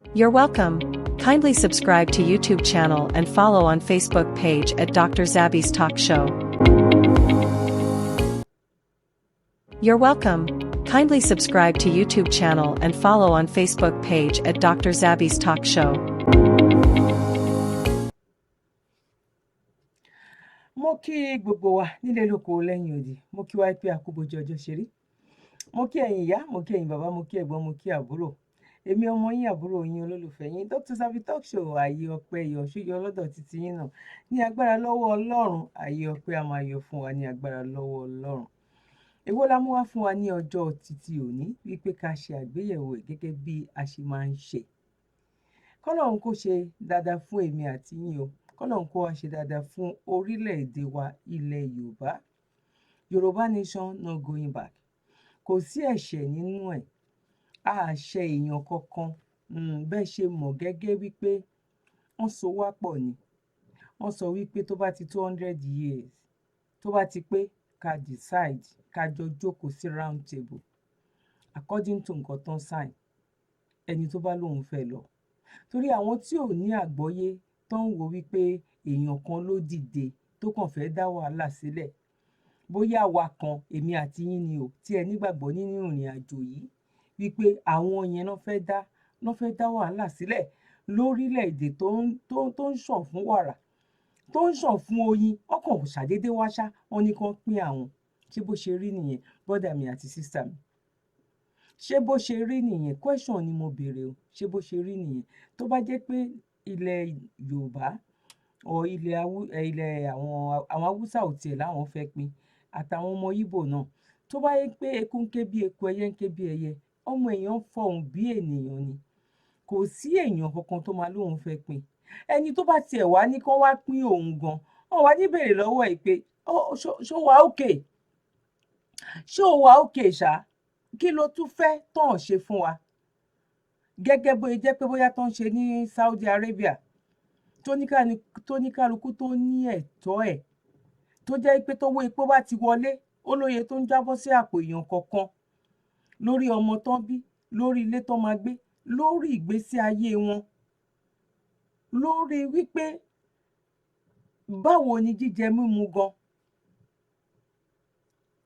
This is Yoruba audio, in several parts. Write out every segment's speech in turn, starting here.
You're welcome. Kindly subscribe to YouTube channel and follow on Facebook page at Dr. Zabby's Talk Show. You're welcome. Kindly subscribe to YouTube channel and follow on Facebook page at Dr. Zabby's Talk Show. Mo kí gbogbo wa nílé, lóko, lẹ́yìn odi. Mo kí wa pé a kú bójú ọjọ́ ṣe rí. Mo kí ẹ̀yin ìyá, mo kí ẹ̀yin bàbá, mo kí ẹ̀gbọ́n, mo kí àbúrò. Èmi ọmọ yín, àbúrò yín, olólùfẹ́ yín, Dr. Zabby Talk Show. Ààyè ọpẹ́ yọ ṣúyọ lọ́dọ̀ títí yín náà. Ní agbára lọ́wọ́ Ọlọ́run, ààyè ọpẹ́ a máa yọ fún wa ní agbára lọ́wọ́ Ọlọ́run. Èwo la mú wá fún wa ní ọjọ́ títí òní wípé ká ṣe àgbéyẹ̀wò ẹ̀ gẹ́gẹ́ bí a ṣe máa ń ṣe? Kọ́lọ́run kó ṣe dáadáa fún èmi àti yín o. Kọ́lọ́run kó wá ṣe dáadáa fún orílẹ̀-èdè wa, ilẹ̀ Yorùbá. Yorùbá nation, no going back. Kò sí ẹ̀ṣẹ̀ nínú ẹ̀, a ṣe èèyàn kankan. Bẹ́ẹ̀ ṣe mọ̀ gẹ́gẹ́ wípé wọ́n so wá pọ̀ ni. Wọ́n sọ wípé tó bá ti 200 years, tó bá ti pé, ká decide, ká jọ jókòó sí round table according to nǹkan tán sign. Ẹni tó bá lóun fẹ́ lọ, torí àwọn tí ò ní àgbọ́yé tó ń wò wípé èèyàn kan ló dìde tó kàn fẹ́ dá wàhálà sílẹ̀, bóyá àwa kan, èmi àti yín ni o, tí ẹ nígbàgbọ́ nínú ìrìn àjò yìí wípé àwọn yẹn náà fẹ́ dá wàhálà sílẹ̀ lórílẹ̀‐èdè tó ń ṣàn fún wàrà, tó ń ṣàn fún oyin. Ọkàn ṣàdédé wá ṣá, wọn ní kán pín àwọn. Ṣé bó ṣe rí nìyẹn, brother mi àti sister mi? Ṣé bó ṣe rí nìyẹn? Question ni mo béèrè o. Ṣé bó ṣe rí nìyẹn? Tó bá jẹ́ pé ilẹ̀ Yorùbá or ilẹ̀ àwọn Haúsá ò tiẹ̀ láwọn fẹ́ pín, àtàwọn ọmọ Ìgbò náà, tó bá yẹ pé eku ń ké bí eku, ẹyẹ ń ké bí ẹyẹ, ọmọ èèyàn ń fọhùn bí ènìyàn ni, kò sí èèyàn kankan tó máa lóun fẹ́ pín. Ẹni tó bá tiẹ̀ wá ní kán wá pín òun gan, wọn wá ní béèrè lọ́wọ́ ẹ̀ pé ṣó wà okay, ṣó wà okay ṣá? Kí ló tún fẹ́ tán ṣe fún wa? Gẹ́gẹ́ bó ṣe jẹ́ pé bóyá tó ń ṣe ní Saudi Arabia, tó ní kálukú tó ní ẹ̀tọ́ ẹ̀, tó jẹ́ pé tówó epo bá ti wọlé, ó lóye tó ń jábọ́ sí àpò èèyàn kọ̀ọ̀kan, lórí ọmọ tán bí, lórí ilé tán máa gbé, lórí ìgbésí ayé wọn, lórí wípé báwo ni jíjẹ mímu gan.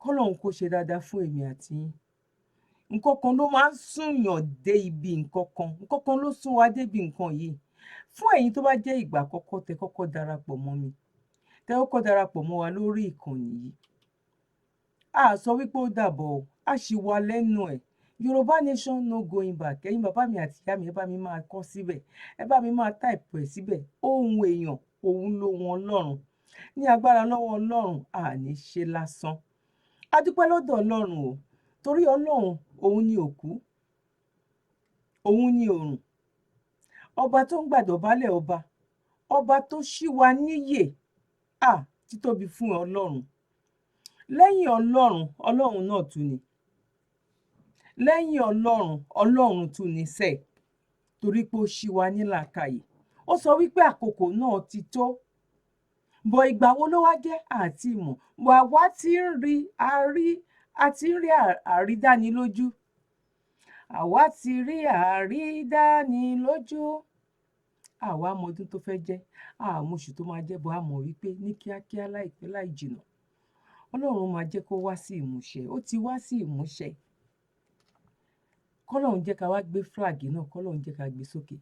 Kọ́lọ́run kó ṣe dáadáa fún èmi àti yín. Nǹkan kan ló máa ń súnyàn dé ibi nǹkan kan, nǹkan kan ló sún wa débi nǹkan yìí. Fún ẹ̀yin tó bá jẹ́ ìgbà àkọ́kọ́ tẹ́ kọ́kọ́ darapọ̀ mọ́ mi, tẹ́ kọ́kọ́ darapọ̀ mọ́ wa lórí ìkànnì yìí, a sọ wípé ó dàbọ̀ o, a ṣì wà lẹ́nu ẹ̀. Yorùbá nation, no going back. Ẹ̀yin bàbá mi àti ìyá mi, ẹ bá mi máa kọ síbẹ̀, ẹ bá mi máa type ẹ̀ síbẹ̀. Ohun èèyàn òun lóhun Ọlọ́run. Ní agbára lọ́wọ́ Ọlọ́run, a ní ṣe lásán. A dúpẹ́ lọ́dọ̀ Ọlọ́run o, torí Ọlọ́run òun ni òkú, òun ni òrùn, ọba tó ń gbàdọ̀bálẹ̀ ọba, ọba tó ṣí wa níyè. À títóbi fún Ọlọ́run. Lẹ́yìn Ọlọ́run, Ọlọ́run náà tún ni. Lẹ́yìn Ọlọ́run, Ọlọ́run tún ni sẹ́ẹ̀, torí pé ó ṣí wa ní làákàyè. Ó sọ wípé àkókò náà ti tó bọ̀. Ìgbà wo ló wá jẹ́ àti ìmọ̀ bọ̀? Àwa ti ń rí, a rí, a ti ń rí àrídánilójú. Àwa ti rí àrídánilójú. Àwa mọ ọdún tó fẹ́ jẹ́, àmọ́ oṣù tó máa jẹ́ bọ̀. A mọ̀ wípé ní kíákíá, láìpẹ́ láì jìnnà, Ọlọ́run máa jẹ́ kó wá sí ìmúṣẹ. Ó ti wá sí ìmúṣẹ. Kọ́lọ́run jẹ́ ká wá gbé flag náà, kọ́lọ́run jẹ́ ká gbé sókè.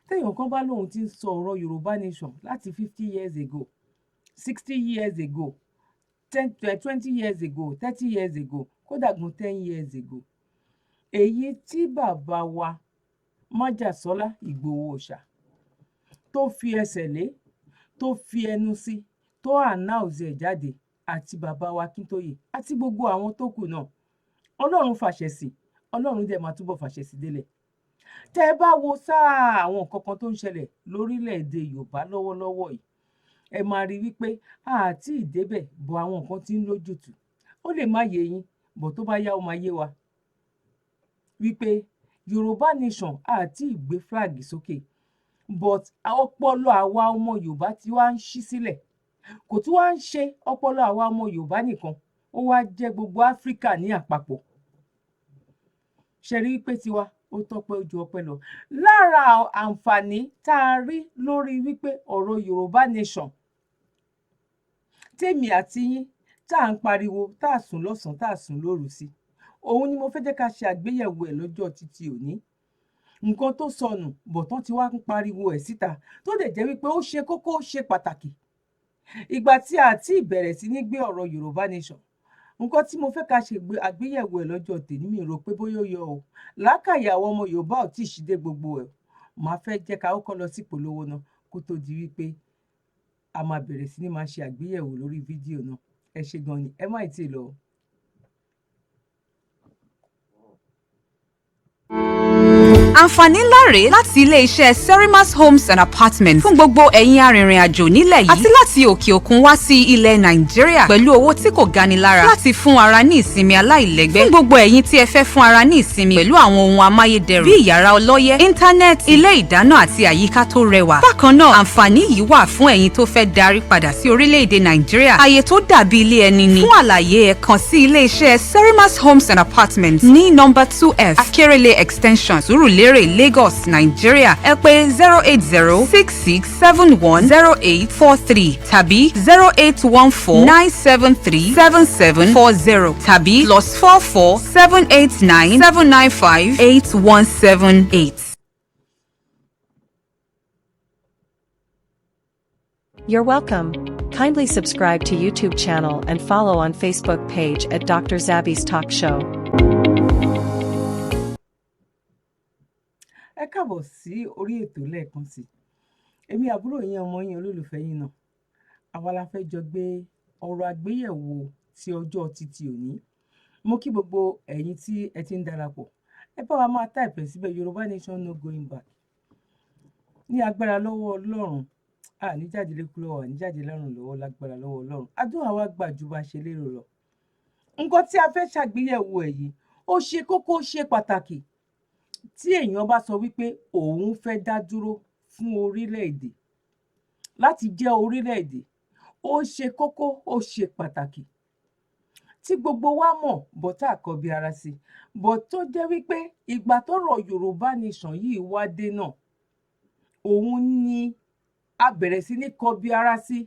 Téèyàn kan bá lóun ti ń sọ ọ̀rọ̀ Yorùbá nation láti 50 years ago, 60 years ago, 10, 20 years ago, 30 years ago, kódà gan 10 years ago, èyí tí bàbá wa Májàsọ́lá Ìgbòho Òòṣà tó fi ẹsẹ̀ lé, tó fi ẹnu sí, tó announce ẹ̀ jáde, àti bàbá wa Akíntóyè àti gbogbo àwọn tó kù náà, Ọlọ́run fàṣẹ sí, Ọlọ́run dẹ̀ máa túbọ̀ fàṣẹ sí délẹ̀. Tẹ́ ẹ bá wo sáà àwọn nǹkan kan tó ń ṣẹlẹ̀ lórílẹ̀‐èdè Yorùbá lọ́wọ́lọ́wọ́ yìí, ẹ máa rí wípé àti ìdébẹ̀ bọ̀, àwọn nǹkan tí ń lójútùú. Ó lè má yé yín bọ̀, tó bá yá, ó máa yé wa wípé Yorùbá nation àti ìgbé flag sókè, but ọpọlọ àwa ọmọ Yorùbá tí wàá ń ṣí sílẹ̀. Kò tún wá ń ṣe ọpọlọ àwa ọmọ Yorùbá nìkan, ó wá jẹ́ gbogbo Áfíríkà ní àpapọ̀. Ṣe rí pé tiwa Ó tọ́pẹ́, ó ju ọpẹ́ lọ. Lára àǹfààní tá a rí lórí wípé ọ̀rọ̀ Yorùbá Nation tèmi àti yín tá à ń pariwo, tá a sùn lọ́sàn-án, tá a sùn lóru sí, òun ni mo fẹ́ jẹ́ ká ṣe àgbéyẹ̀wò ẹ̀ lọ́jọ́ títí òní. Nǹkan tó sọnù bọ̀ tán ti wá ń pariwo ẹ̀ síta, tó dẹ̀ jẹ́ wípé ó ṣe kókó, ó ṣe pàtàkì. Ìgbà tí a ti bẹ̀rẹ̀ sí ní gbé ọ̀rọ̀ Yorùbá Nation, nǹkan tí mo fẹ́ ká ṣe àgbéyẹ̀wò ẹ̀ lọ́jọ́ tèmi, mi rò pé bóyá ó yọ o làákàyè àwọn ọmọ Yorùbá ò tí ì ṣí dé gbogbo ẹ̀. Màá fẹ́ jẹ́ ká kọ́kọ́ lọ sí ìpolówó náà kó tó di wípé a máa bẹ̀rẹ̀ sí ní máa ṣe àgbéyẹ̀wò lórí fídíò náà. Ẹ ṣé gan ni, ẹ má ì tí ì lọ. Àǹfààní ńlá rèé láti ilé-iṣẹ́ Serimas Homes and Apartments fún gbogbo ẹ̀yin arìnrìn-àjò nílẹ̀ yìí àti láti òkè òkun wá sí ilẹ̀ Nàìjíríà pẹ̀lú owó tí kò gani lára láti fún ara ní ìsinmi aláìlẹ́gbẹ́. Fún gbogbo ẹ̀yin tí ẹ fẹ́ fún ara ní ìsinmi pẹ̀lú àwọn ohun amáyédẹrùn bíi yàrá ọlọ́yẹ́, íńtánẹ́ẹ̀tì, ilé ìdáná àti àyíká tó rẹwà. Bákan náà, àǹfààní yìí wà fún ẹ̀yin tó fẹ́ darí padà sí orílẹ̀-èdè Nàìjíríà. Àyè tó dàbí ilé ẹni ni. Fún àlàyé, ẹ kàn sí ilé-iṣẹ́ Serimas Homes and Apartments ní nọ́mbà 2F, Akérèlé Extension, Sùúrùlérè, Lagos, Nigeria. Ẹ pè 08066710843 tàbí 08149737740 tàbí +447897958178. You're welcome. Kindly subscribe to YouTube channel and follow on Facebook page at Dr. Zabby's Talk Show. Ẹ káàbọ̀ sí orí ètò lẹ́ẹ̀kan sí. Èmi àbúrò yín, ọmọ yín, olólùfẹ́ yín náà. Àwa la fẹ́ jọ gbé ọ̀rọ̀ àgbéyẹ̀wò ti ọjọ́ títí òní. Mo kí gbogbo ẹ̀yin tí ẹ ti ń darapọ̀. Ẹ bá wa máa type ẹ̀ síbẹ̀: Yorùbá Nation, no going back. Ní agbára lọ́wọ́ Ọlọ́run, a ní jáde lékú lọ́wọ́, a ní jáde lárùn lọ́wọ́, lágbára lọ́wọ́ Ọlọ́run. Àdúrà wa gbà ju bá ṣe lérò lọ. Nǹkan tí a fẹ́ ṣàgbéyẹ̀wò ẹ̀ yìí, ó ṣe kókó, ó ṣe pàtàkì. Tí èèyàn bá sọ wípé òun fẹ́ dá dúró fún orílẹ̀-èdè, láti jẹ́ orílẹ̀-èdè, ó ṣe kókó, ó ṣe pàtàkì, tí gbogbo wa mọ̀ bọ́ tá a kọbi ara sí bọ́, tó jẹ́ wípé ìgbà tọ́rọ̀ Yorùbá Nation yìí wá dé náà, òun ni a bẹ̀rẹ̀ sí ní kọbi ara sí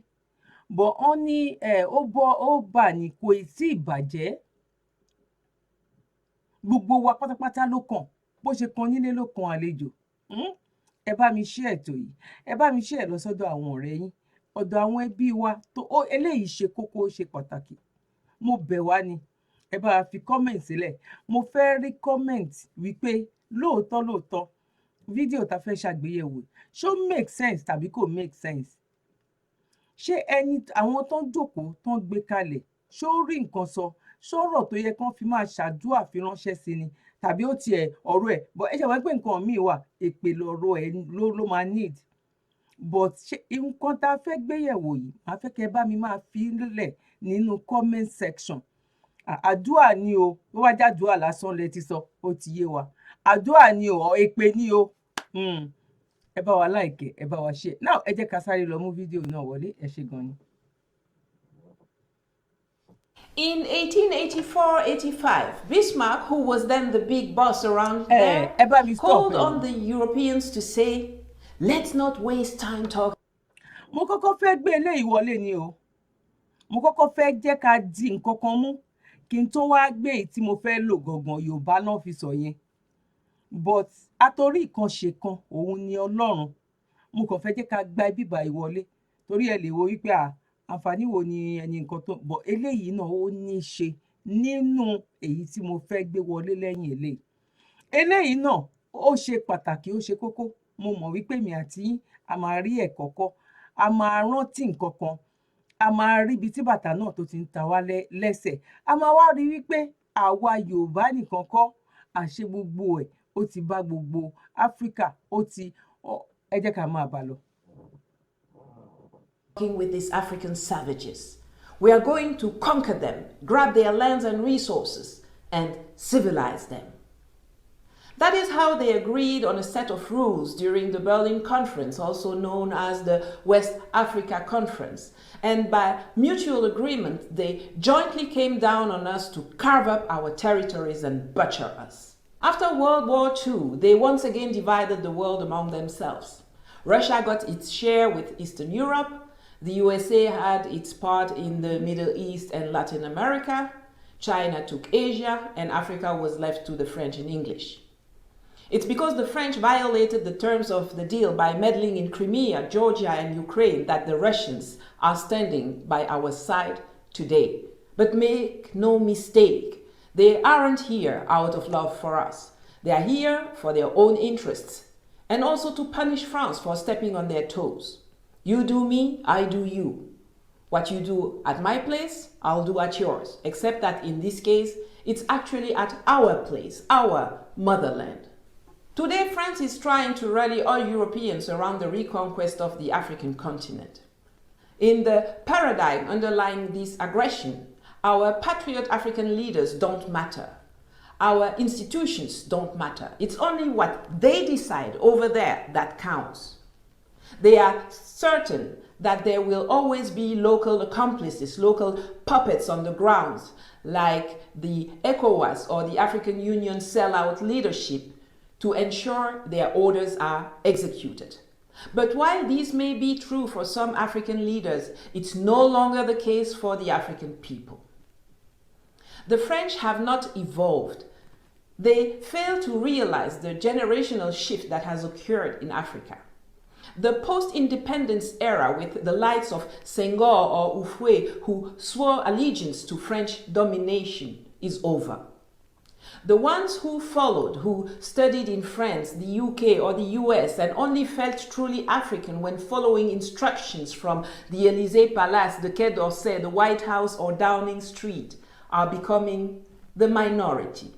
bọ̀. Wọ́n ní ẹ̀ ó bọ́ ó bà ní kò tí ì bàjẹ́. Gbogbo wa pátápátá ló kàn. Bó ṣe kan nílé ló kan àlejò. Ẹ bá mi share ètò yìí, ẹ bá mi share lọ sọ́dọ̀ àwọn ọ̀rẹ́ yín, ọ̀dọ̀ àwọn ẹbí wa tó ó. Eléyìí ṣe kókó, ó ṣe pàtàkì. Mo bẹ̀ wá ni, ẹ bá wa fi comment sílẹ̀. Mo fẹ́ rí comment wípé lóòótọ́ lóòótọ́, fídíò tá fẹ́ ṣàgbéyẹ̀wò, ṣó make sense tàbí kò make sense? Ṣé ẹni àwọn tó ń jókòó tó ń gbé kalẹ̀, ṣó rí nǹkan sọ? Ṣọ́rọ̀ tó yẹ kán fi máa ṣàdúà fi ránṣẹ́ sí ni, tàbí ó tiẹ̀ ọ̀rọ̀ ẹ̀ bọ́? Ẹ ṣe wọ́n pé nǹkan míì wà, èpè lọ̀rọ̀ ẹ̀ ló máa need. But ṣé nǹkan tá a fẹ́ gbéyẹ̀wò yìí, màá fẹ́ kẹ́ ẹ bá mi máa fi lẹ̀ nínú comment section. Àdúà ni o. Bó bá jàdúà lásán lẹ ti sọ, ó ti yé wa. Àdúà ni o, èpè ni o. Ẹ bá wa like, ẹ bá wa share. Now, ẹ jẹ́ ká sáré lọ mú fídíò náà wọlé. Ẹ ṣé gan ni. In 1884-85, Bismarck, who was then the big boss around there, ẹ bá mi stop called ẹ. on the Europeans to say, "Let's not waste time talking Mo kọ́kọ́ fẹ́ gbé eléyìí wọlé ni o. Mo kọ́kọ́ fẹ́ jẹ́ ká di nǹkan kan mú kí n tó wá gbé èyí tí mo fẹ́ lò gangan. Yorùbá náà fi sọ yẹn, but àtòrí ìkànṣe kan òun ni Ọlọ́run. Mo kàn fẹ́ jẹ́ ká gba ibi báyìí wọlé, torí ẹ lè wo wípé à àǹfààní wo ni ẹni nǹkan tó bọ̀. Eléyìí náà, ó ní í ṣe nínú èyí tí mo fẹ́ gbé wọlé lẹ́yìn eléyìí. Eléyìí náà, ó ṣe pàtàkì, ó ṣe kókó. Mo mọ̀ wípé èmi àti yín, a máa rí ẹ̀kọ́ kọ́, a máa rántí nǹkan kan, a máa rí ibi tí bàtà náà tó ti ń ta wá lẹ́sẹ̀. A máa wá rí wípé àwa Yorùbá nìkan kọ́, àṣé gbogbo ẹ̀ ó ti bá gbogbo Áfíríkà ó ti. Ẹ jẹ́ ká máa bá lọ. with these African savages. We are going to conquer them, grab their lands and resources, and civilize them." That is how they agreed on a set of rules during the Berlin Conference, also known as the West Africa Conference. And by mutual agreement, they jointly came down on us to carve up our territories and butcher us. After World War II, they once again divided the world among themselves. Russia got its share with Eastern Europe, the USA had its part in the Middle East and Latin America, China took Asia, and Africa was left to the French and English. It's because the French violated the terms of the deal by meddling in Crimea, Georgia, and Ukraine that the Russians are standing by our side today. But make no mistake, they aren't here out of love for us. They are here for their own interests and also to punish France for stepping on their toes. You do me, I do you. What you do at my place, I'll do at yours, except that in this case, it's actually at our place, our motherland. Today, France is trying to rally all Europeans around the reconquest of the African continent. In the paradigm underlying this aggression, our patriot African leaders don't matter. Our institutions don't matter. It's only what they decide over there that counts. They are certain that there will always be local accomplices, local puppets on the ground, like the ECOWAS or the African Union sellout leadership, to ensure their orders are executed. But while these may be true for some African leaders, it's no longer the case for the African people. The French have not evolved. They fail to realize the generational shift that has occurred in Africa. The post independence era, with the likes of Senghor or Houphouët, who swore allegiance to French domination, is over. The ones who followed, who studied in France, the UK, or the US, and only felt truly African when following instructions from the Elysee Palace, the Quai d'Orsay, the White House, or Downing Street, are becoming the minority.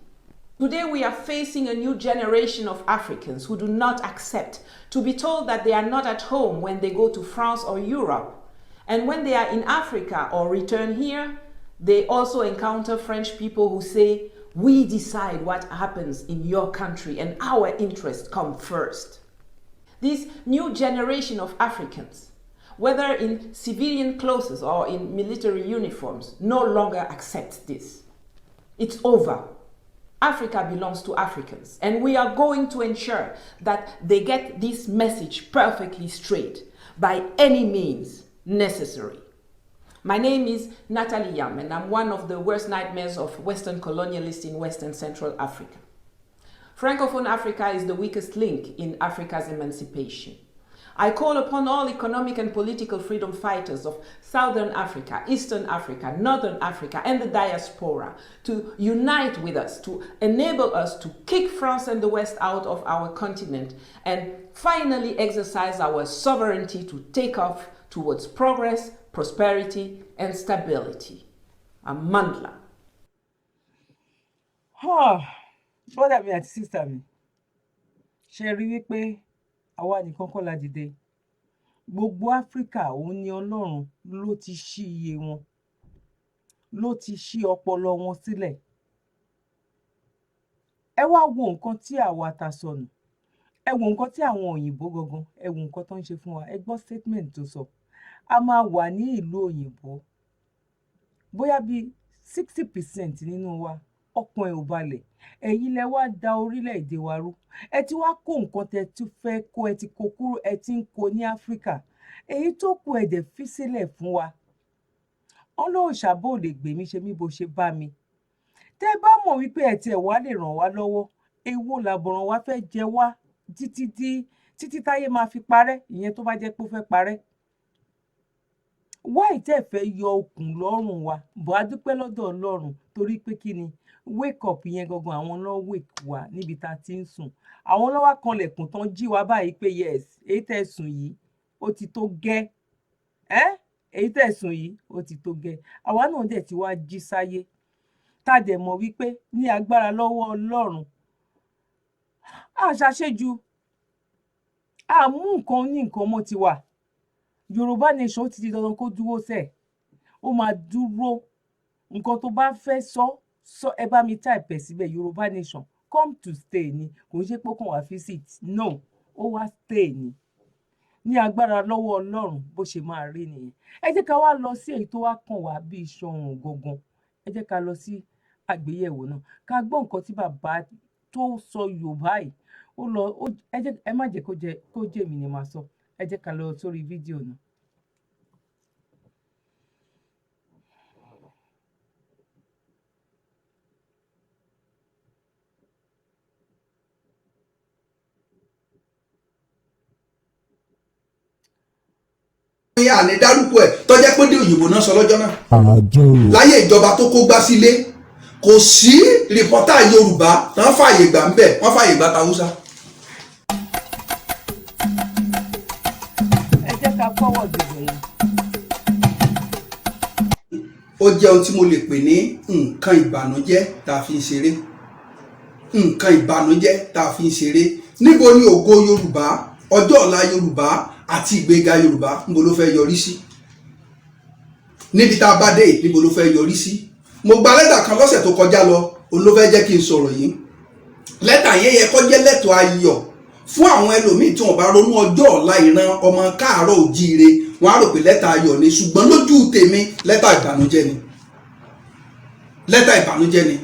Today, we are facing a new generation of Africans who do not accept to be told that they are not at home when they go to France or Europe. And when they are in Africa or return here, they also encounter French people who say, "We decide what happens in your country and our interests come first." This new generation of Africans, whether in civilian clothes or in military uniforms, no longer accepts this. It's over. Africa belongs to Africans, and we are going to ensure that they get this message perfectly straight by any means necessary. My name is Natalie Yamb, and I'm one of the worst nightmares of Western colonialists in West and Central Africa. Francophone Africa is the weakest link in Africa's emancipation. I call upon all economic and political freedom fighters of Southern Africa, Eastern Africa, Northern Africa, and the diaspora to unite with us, to enable us to kick France and the West out of our continent and finally exercise our sovereignty to take off towards progress, prosperity, and stability. Amandla. Brother mi àti sister mi, ṣe rí wípé àwa nìkan kọ́ la dìde? Gbogbo Áfíríkà, òun ni Ọlọ́run ló ti ṣí iye wọn, ló ti ṣí ọpọlọ wọn sílẹ̀. Ẹ wá wo nǹkan tí àwa ta sọnù, ẹ wo nǹkan tí àwọn òyìnbó gangan, ẹ wo nǹkan tó ń ṣe fún wa. Ẹ gbọ́ statement tó sọ. A máa wà ní ìlú òyìnbó, bóyá bíi 60% nínú wa, ọkàn ẹ̀ ò balẹ̀. Ẹ̀yin lẹ wá da orílẹ̀-èdè wa rú. Ẹ ti wá kó nǹkan tẹ tún fẹ́ kó, ẹ ti kó kúrò, ẹ ti ń kó ní Áfíríkà. Èyí tó kù, ẹ dẹ̀ fi sílẹ̀ fún wa. Wọn lóòṣà bó lè gbè mí ṣe mí bó ṣe bá mi. Tẹ́ ẹ bá mọ̀ wípé ẹ tiẹ̀ wá lè ràn wá lọ́wọ́, èwo làbọ̀ràn wá fẹ́ jẹ wá títí dí títí táyé máa fi parẹ́? Ìyẹn tó bá jẹ́ pé ó fẹ́ parẹ́, wáì tẹ́ ẹ fẹ́ yọ okùn lọ́rùn wa bọ́. A dúpẹ́ lọ́dọ̀ Ọlọ́run, torí pé kí ni wake up yẹn gangan, àwọn ló wake wa níbi tá a ti ń sùn. Àwọn ló wá kanlẹ̀kùn tán jí wa báyìí pé yes, èyí tẹ́ ẹ sùn yìí, ó ti tó gẹ́ ẹ́. Èyí tẹ́ ẹ sùn yìí, ó ti tó gẹ́. Àwa náà dẹ̀ ti wá jí sáyé, tá a dẹ̀ mọ̀ wípé ní agbára lọ́wọ́ Ọlọ́run, a ṣàṣejù, a mú nǹkan ní nǹkan mọ́ tiwa. Yorùbá Nation, ó ti di dandan kó dúró sẹ́ẹ̀, ó máa dúró. Nǹkan tó bá fẹ́ sọ, sọ. Ẹ bá mi type ẹ̀ síbẹ̀: Yorùbá Nation come to stay ni. Kò ń ṣe pé ó kàn wá visit, no, ó wá stay ni. Ní agbára lọ́wọ́ Ọlọ́run, bó ṣe máa rí nìyẹn. Ẹ jẹ́ ká wá lọ sí èyí tó wá kàn wá bí iṣan ọrùn gangan. Ẹ jẹ́ ká lọ sí àgbéyẹ̀wò náà, ká gbọ́ nǹkan tí bàbá Tó sọ Yorùbá yìí, ó lọ ó. Ẹ jẹ́, ẹ má jẹ́ kó jẹ́ èmi ni màá sọ. Ẹ jẹ́ ká lọ sórí fídíò náà. Ní àní dárúkọ ẹ̀, tọ́jẹ́ pé dé òyìnbó náà sọ lọ́jọ́ náà láyé ìjọba tó kó gbá sílé, kò sí reporter Yorùbá tán fààyè gbà ń bẹ̀, wọ́n fààyè gbà tàwùsá. Ẹ jẹ́ ká fọwọ́ dìbò yẹn. Ó jẹ́ ohun tí mo lè pè ní nǹkan ìbànújẹ́ tá a fi ń ṣeré, nǹkan ìbànújẹ́ tá a fi ń ṣeré. Níbo ni ògo Yorùbá, ọjọ́ ọ̀la Yorùbá àti ìgbéga Yorùbá, níbo ló fẹ́ yọrí sí níbi tá a bá dé? Níbo ló fẹ́ yọrí sí? Mo gba lẹ́tà kan lọ́sẹ̀ tó kọjá lọ, òun ló fẹ́ jẹ́ kí n sọ̀rọ̀ yìí. Lẹ́tà yẹn yẹ kó jẹ́ lẹ́tọ̀ ayọ̀ fún àwọn ẹlòmíì tí wọ́n bá ronú ọjọ́ ọ̀la ìran ọmọ káàárọ̀ òjíire. Wọ́n á rò pé lẹ́tà ayọ̀ ni, ṣùgbọ́n lójú tèmi, lẹ́tà ìbànújẹ́ ni, lẹ́tà ìbànújẹ́ ni.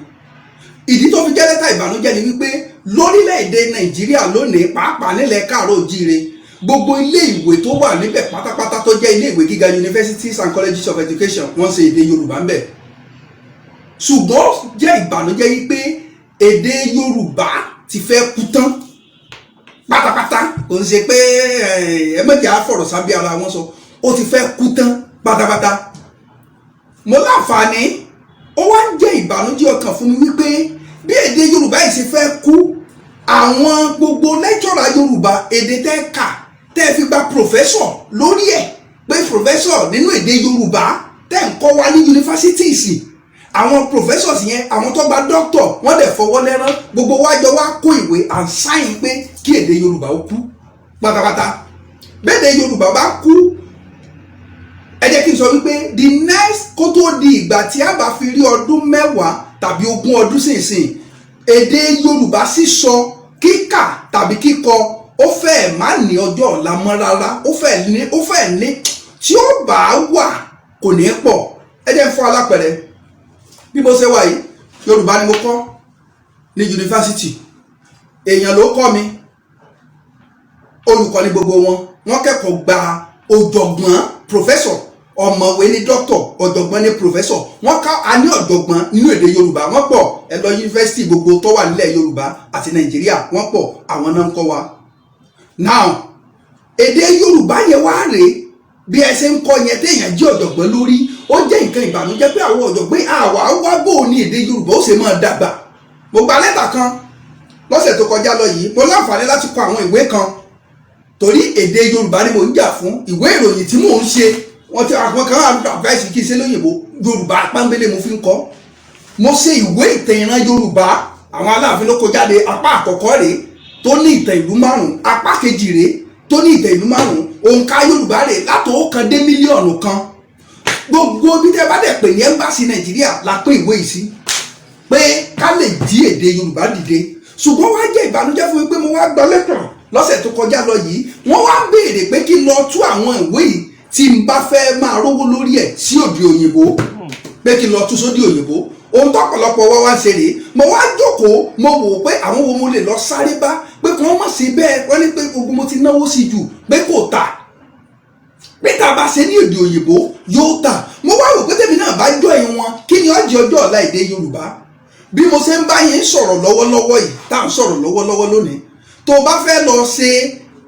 Ìdí tó fi jẹ́ lẹ́tà ìbànújẹ́ ni wípé lórílẹ̀‐èdè Nàìjíríà lónìí, pàápàá nílẹ̀ káàárọ̀ òjíire, gbogbo ilé ìwé tó wà níbẹ̀ pátápátá tó jẹ́ ilé ìwé gíga, universities and colleges of education, wọ́n ṣe èdè Yorùbá ń bẹ̀. Ṣùgbọ́n jẹ́ ìbànújẹ́ yìí pé èdè Yorùbá ti fẹ́ kú tán pátápátá. Kò ń ṣe pé ẹ mọ̀jẹ̀ á fọ̀rọ̀ sábẹ́ ara wọn sọ, ó ti fẹ́ kú tán pátápátá. Mo láǹfààní, ó wá ń jẹ́ ìbànújẹ́ ọkàn fún mi wípé bí èdè Yorùbá yìí ṣe fẹ́ kú, àwọn gbogbo lecturer Yorùbá, èdè tẹ́ kà tẹ́ fi gba professor lórí ẹ̀, pé professor nínú èdè Yorùbá tẹ́ ń kọ́ wa ní universities, àwọn professors yẹn, àwọn tó gba doctor, wọ́n dẹ̀ fọwọ́ lẹ́rán, gbogbo wa jọ wá kó ìwé and sign pé kí èdè Yorùbá ó kú pátápátá. Bẹ́ẹ̀ Yorùbá bá kú, ẹ jẹ́ kí n sọ wípé the next, kó tó di ìgbà tí a bá fi rí ọdún 10 tàbí 20 ọdún sínsìn, èdè Yorùbá sísọ, kíkà tàbí kíkọ, ó fẹ́ẹ̀ má ní ọjọ́ ọ̀la mọ́ rárá. Ó fẹ́ẹ̀ ní tí ó bá wà, kò ní pọ̀. Ẹ jẹ́ n fún alápẹ̀rẹ̀ bí mo ṣe wà yìí. Yorùbá ni mo kọ́ ní yunifásitì. Èèyàn ló kọ́ mi, olùkọ́ ní gbogbo wọn. Wọ́n kẹ́kọ̀ọ́ gba ọ̀jọ̀gbọ́n, professor, ọ̀mọ̀wé ní doctor, ọ̀jọ̀gbọ́n ní professor. Wọ́n ká a ní ọ̀jọ̀gbọ́n nínú èdè Yorùbá, wọ́n pọ̀. Ẹ lọ yunifásitì gbogbo tó wà nílẹ̀ Yorùbá àti Nàìjíríà, wọ́n pọ̀. Àwọn náà ń kọ́ wa. Now, èdè Yorùbá yẹn wá rèé, bí ẹ ṣe ń kọ́ yẹn, téèyàn jẹ́ ọ̀jọ̀gbọ́n lórí, ó jẹ́ nǹkan ìbànújẹ́ pé àwọn ọ̀jọ̀gbọ́n àwa wá bò ní èdè Yorùbá ó ṣe máa dàgbà. Mo gba lẹ́tà kan lọ́sẹ̀ tó kọjá lọ yìí. Mo láǹfààní láti kọ àwọn ìwé kan torí èdè Yorùbá ni mò ń jà fún. Ìwé ìròyìn tí mò ń ṣe, wọ́n ti àwọn kan advice kí n ṣe lóyìnbó, Yorùbá pọ́nbélé mo fi ń kọ́. Mo ṣe ìwé ìtàn ìran Yorùbá, àwọn Aláàfin ló kó jáde. Apá àkọ́kọ́ rèé tó ní ìtàn ìlú márùn, apá kejì rèé tó ní ìtàn ìlú márùn. Òǹkà Yorùbá rèé látò kan dé 1 mílíọ̀nù. Gbogbo bí tẹ́ bá dẹ̀ pè ní embassy Nàìjíríà la pín ìwé yìí sí, pé ká lè jí èdè Yorùbá dìde. Ṣùgbọ́n wá jẹ́ ìbànújẹ́ fún mi pé mo wá gbọ́ lẹ́tà lọ́sẹ̀ tó kọjá lọ yìí, wọ́n wá ń béèrè pé kí n lọ tú àwọn ìwé yìí tí n bá fẹ́ máa rówó lórí ẹ̀ sí òde òyìnbó, pé kí n lọ tú sódì òyìnbó. Ohun tọ́pọ̀lọpọ̀ wá wá ń ṣe rèé. Mo wá jókòó, mo wò ó pé àwọn wo mo lè lọ sáré bá pé kí wọ́n má ṣe bẹ́ẹ̀. Wọ́n ní pé gbogbo mo ti náwó sí jù, pé kò tà, pé tá a bá ṣe ní èdè òyìnbó yóò tà. Mo wá wò pé tèmi náà bá jọ ìwọ̀n, kí ni ó jẹ́ ọjọ́ ọ̀la èdè Yorùbá? Bí mo ṣe ń bá yín sọ̀rọ̀ lọ́wọ́lọ́wọ́ yìí, tá à ń sọ̀rọ̀ lọ́wọ́lọ́wọ́ lónìí, tó o bá fẹ́ lọ ṣe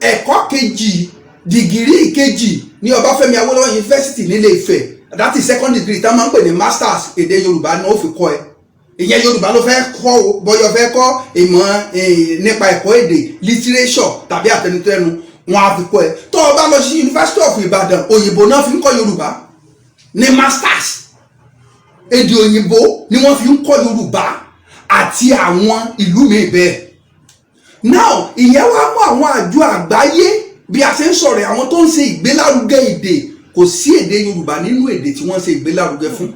ẹ̀kọ́ kejì, degree kejì ní Ọbáfẹ́mi Awólọ́wọ̀ Yunifásitì nílé Ifẹ̀, that is second degree tá a máa ń pè ní masters, èdè Yorùbá ni ó fi kọ́ ẹ. Ìyẹn Yorùbá ló fẹ́ kọ́ o, bọ́yọ̀ fẹ́ kọ́ ìmọ̀ nípa ẹ̀kọ́ èdè, literature tàbí àtẹnutẹ́nu, wọn á fi kọ́ ẹ. Tó o bá lọ sí University of Ibadan, òyìnbó náà fi ń kọ́ Yorùbá ní masters. Èdè òyìnbó ni wọ́n fi ń kọ́ Yorùbá àti àwọn ìlú míì bẹ́ẹ̀. Now, ìyẹn wá mú àwọn àjọ àgbáyé, bí a ṣe ń sọ̀rọ̀, àwọn tó ń ṣe ìgbélárugẹ èdè, kò sí èdè Yorùbá nínú èdè tí wọ́n ń ṣe ìgbélárugẹ fún.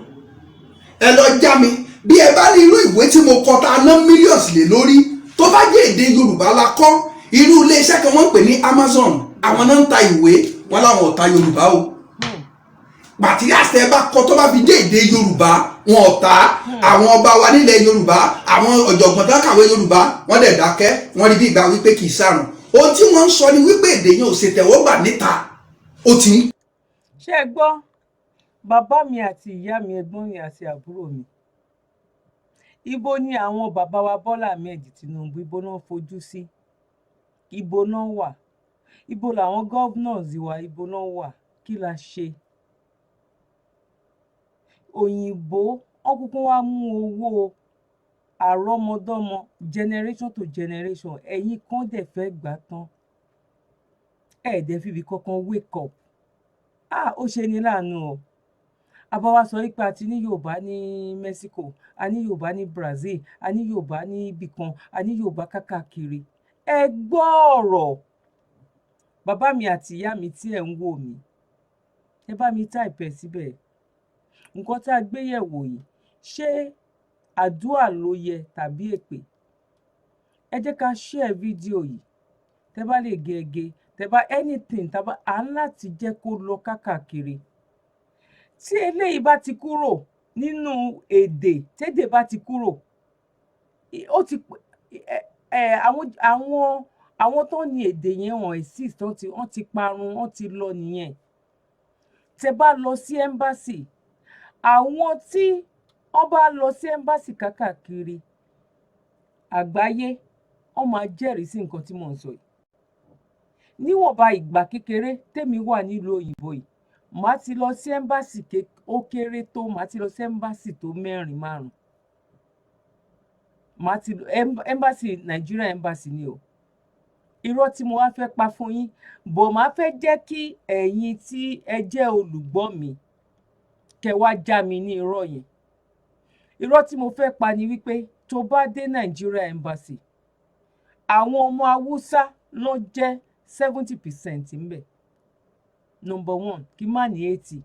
Ẹ lọ já mi bí ẹ bá ní irú ìwé tí mo kọ tá a ná millions lé lórí, tó bá jẹ́ èdè Yorùbá la kọ́. Irú iléeṣẹ́ kan wọ́n ń pè ní Amazon, àwọn náà ń ta ìwé wọn, láwọn ò ta Yorùbá o. Materials tẹ́ bá kọ tó bá fi dé èdè Yorùbá, wọn ò ta. Àwọn ọba wa nílẹ̀ Yorùbá, àwọn ọ̀jọ̀gbọ́n tó kàwé Yorùbá, wọ́n dẹ̀ dákẹ́. Wọ́n rí bí ìgbà wípé kì í sàrùn. Ohun tí wọ́n ń sọ ni wípé èdè yẹn ò ṣe tẹ̀wọ́gbà níta, ó ti ń Ṣé ẹ gbọ́, bàbá mi àti ìyá mi, ẹ̀gbọ́n mi àti àbúrò mi? Ibo ni àwọn bàbá wa Bọ́lá Ahmed Tinubu, ibo náà fojú sí? Ibo náà wà? Ibo làwọn governors wa, ibo náà wà? Kí la ṣe? Òyìnbó wọn kúkú wá mú owó àrọ́mọdọ́mọ, generation to generation. Ẹ̀yin kan dẹ̀ fẹ́ gbà tán, ẹ̀ dẹ̀ fìbí kankan wake up. Ah, ó ṣe ní láàánú o. Àbáwá sọ wípé a ti ní Yorùbá ní Mexico, a ní Yorùbá ní Brazil, a ní Yorùbá ní ibìkan, a ní Yorùbá kákàkiri. Ẹ gbọ́ ọ̀rọ̀ bàbá mi àti ìyá mi tí ẹ̀ ń wò mí, ẹ bá mi type ẹ̀ síbẹ̀. Nǹkan tá a gbé yẹ̀wò yìí, ṣé àdúà ló yẹ tàbí èpè? Ẹ jẹ́ ká share fídíò yìí. Tẹ́ bá lè gé e gé, tẹ́ bá anything, tá bá à ń láti jẹ́ kó lọ kákàkiri. Tí eléyìí bá ti kúrò nínú èdè, tédè bá ti kúrò, ó ti ẹ àwọn tó ní èdè yẹn, wọ́n exist, wọ́n ti parun, wọ́n ti lọ nìyẹn. Tẹ́ bá lọ sí embassy, àwọn tí wọ́n bá lọ sí embassy kákàkiri àgbáyé, wọ́n máa jẹ́rìí sí nǹkan tí mò ń sọ yìí. Níwọ̀nba ìgbà kékeré tèmi wà nílùú òyìnbó yìí, màá ti lọ sí embassy, ó kéré tó, màá ti lọ sí embassy tó mẹ́rin, márùn. Màá ti embassy, Nigeria embassy ni o. Irọ́ tí mo wá fẹ́ pa fún yín bò, máa fẹ́ jẹ́ kí ẹ̀yin tí ẹ jẹ́ olùgbọ́ mi kẹ́ wá já mi ní irọ́ yẹn. Irọ́ tí mo fẹ́ pa ni wípé tó bá dé Nigeria embassy, àwọn ọmọ Haúsá ló jẹ́ 70% ńbẹ̀. Number one, kí má ní 80,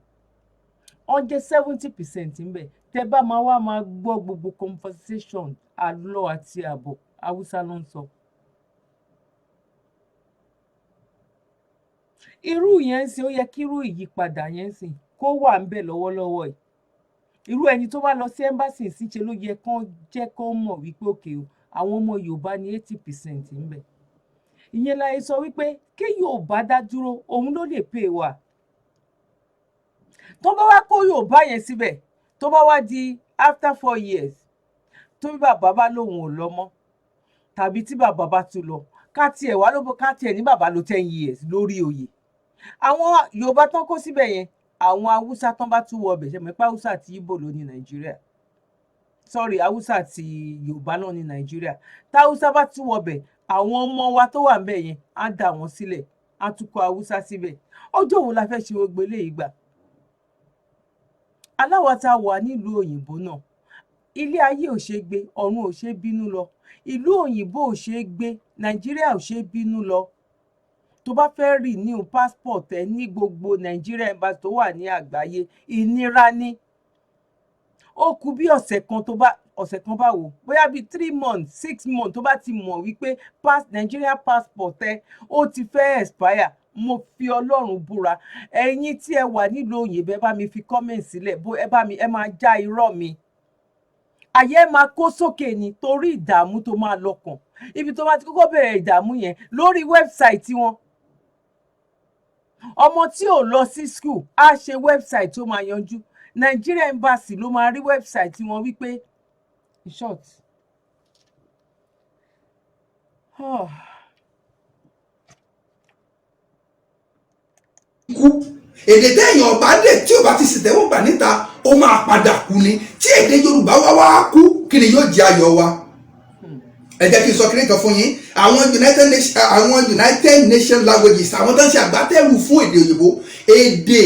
wọ́n jẹ́ 70% ńbẹ̀. Tẹ́ bá máa wá máa gbọ́ gbogbo conversation, àlọ àti àbọ̀, Haúsá ló ń sọ. Irú yẹn ń sìn, ó yẹ kí irú ìyípadà yẹn ń sìn kó wà ńbẹ̀ lọ́wọ́lọ́wọ́ yìí. Irú ẹni tó bá lọ sí embassy síṣe ló yẹ kán jẹ́ kán mọ̀ wípé òkè o, àwọn ọmọ Yorùbá ní 80% ńbẹ̀. Ìyẹn la ṣe sọ wípé kí Yorùbá dá dúró, òun ló lè pè wá. Tó bá wá kó Yorùbá yẹn síbẹ̀, tó bá wá di after 4 years, tó bí bàbá bá lóun ò lọ mọ́, tàbí tí bàbá bá tún lọ, ká tiẹ̀ wá ló, ká tiẹ̀ ní bàbá lò 10 years lórí oyè, àwọn Yorùbá tán kó síbẹ̀ yẹn, àwọn Haúsá tán bá tún wọ ọbẹ̀, ṣe mọ̀ pé Haúsá àti Ìgbò ló ní Nàìjíríà? Sorry, Haúsá àti Yorùbá náà ní Nàìjíríà. Táwúsá bá tún wọbẹ̀, àwọn ọmọ wa tó wà ńbẹ̀ yẹn, á dà wọ́n sílẹ̀, á tún kó Haúsá síbẹ̀. Ọjọ́ wo la fẹ́ ṣe gbogbo eléyìí gbà? Aláwa tá a wà nílùú òyìnbó náà, ilé ayé ò ṣeé gbé, ọ̀run ò ṣeé bínú lọ. Ìlú òyìnbó ò ṣeé gbé, Nàìjíríà ò ṣeé bínú lọ. Tó bá fẹ́ renew passport ẹ ní gbogbo Nàìjíríà embassy tó wà ní àgbáyé, ìnira ni. Ó kù bí ọ̀sẹ̀ kan, tó bá ọ̀sẹ̀ kan bá wò, bóyá bíi 3 months, 6 months, tó bá ti mọ̀ wípé Nigeria passport ẹ ó ti fẹ́ expire, mo fi Ọlọ́run búra, ẹ̀yin tí ẹ wà nílùú òyìnbó, ẹ bá mi fi comment sílẹ̀ bó ẹ bá mi, ẹ máa já irọ́ mi. Àyè ẹ máa kó sókè ni, torí ìdààmú tó máa lọ́kàn. Ibi tó bá ti kọ́kọ́ bẹ̀rẹ̀ ìdààmú yẹn lórí website wọn, ọmọ tí ò lọ sí school á ṣe website tó máa yanjú. Nigeria embassy ló máa rí website wọn wípé, in short, oh. Kú èdè téèyàn ọba dé tí ò bá ti ṣètẹ́wọ́gbà níta, ó máa padà kú ni. Tí èdè Yorùbá wá wá kú, kí ni yóò jẹ́ ayọ̀ wa? Ẹ jẹ́ kí n sọ kíní kan fún yín. Àwọn United Nations languages, àwọn tó ń ṣe àgbátẹrù fún èdè òyìnbó, èdè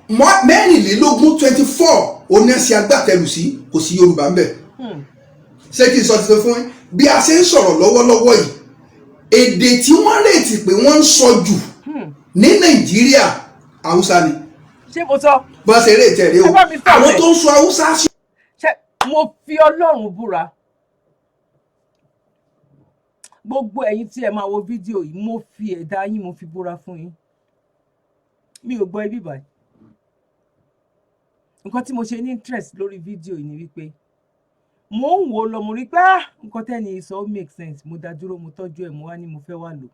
24, 24, oní ẹ̀sìn agbátẹrù sí, kò sí Yorùbá ńbẹ̀. Ṣé kí n sọ tuntun fún yín? Bí a ṣe ń sọ̀rọ̀ lọ́wọ́lọ́wọ́ yìí, èdè tí wọ́n rètí pé wọ́n ń sọ jù ní Nàìjíríà, Haúsá ni. Ṣé mo sọ? Bọ́n ṣe rètí ẹ̀ rí o. Ẹ bá mi sọ àwọn bẹ́ẹ̀. tó ń sọ Haúsá sí Ṣé mo fi Ọlọ́run búra, gbogbo ẹ̀yin tí ẹ máa wo fídíò yìí, mo fi ẹ̀dá yín, mo fi búra fún yín, mi ò gbọ́ ibi báyìí. Nǹkan tí mo ṣe ní interest lórí fídíò yìí ni wípé mo ń wò ó lọ, mo rí pé, ah, nǹkan tẹ́ni yìí sọ, ó make sense. Mo dá dúró, mo tọ́jú ẹ̀, mo wá ní mo fẹ́ wá lò.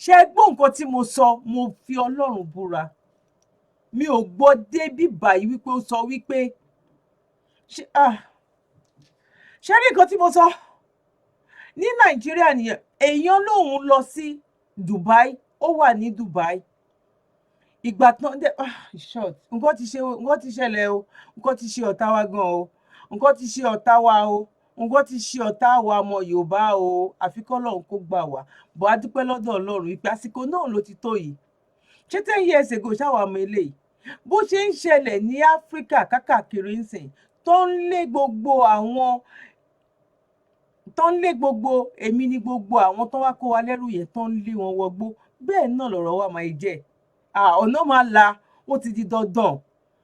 Ṣé ẹ gbọ́ nǹkan tí mo sọ? Mo fi Ọlọ́run búra, mi ò gbọ́ débí báyìí wípé ó sọ wípé ṣé, ah, ṣé rí nǹkan tí mo sọ ní Nàìjíríà nìyẹn. Èèyàn lòun lọ sí Dubai, ó wà ní Dubai ìgbà tán dé. Ah, short, nǹkan ti ṣe, nǹkan ti ṣẹlẹ̀ o. Nǹkan ti ṣe ọ̀tá wa gan o. Nǹkan ti ṣe ọ̀tá wa o. Nǹkan ti ṣe ọ̀tá wa ọmọ Yorùbá o. Àfi k'Ọlọ́run kó gbà wá bọ́. A dúpẹ́ lọ́dọ̀ Ọlọ́run ìpè àsìkò náà ló ti tó yìí. Ṣé 10 years ago ṣáwa mọ eléyìí bó ṣe ń ṣẹlẹ̀ ní Áfíríkà kákàkiri ń sìn, tó ń lé gbogbo àwọn, tó ń lé gbogbo, èmi ní gbogbo àwọn tó wá kó wa lẹ́rù yẹn, tó ń lé wọn wọgbó? Bẹ́ẹ̀ náà lọ̀rọ̀ wa máa jẹ́. Ọ̀nà máa la, ó ti di dandan,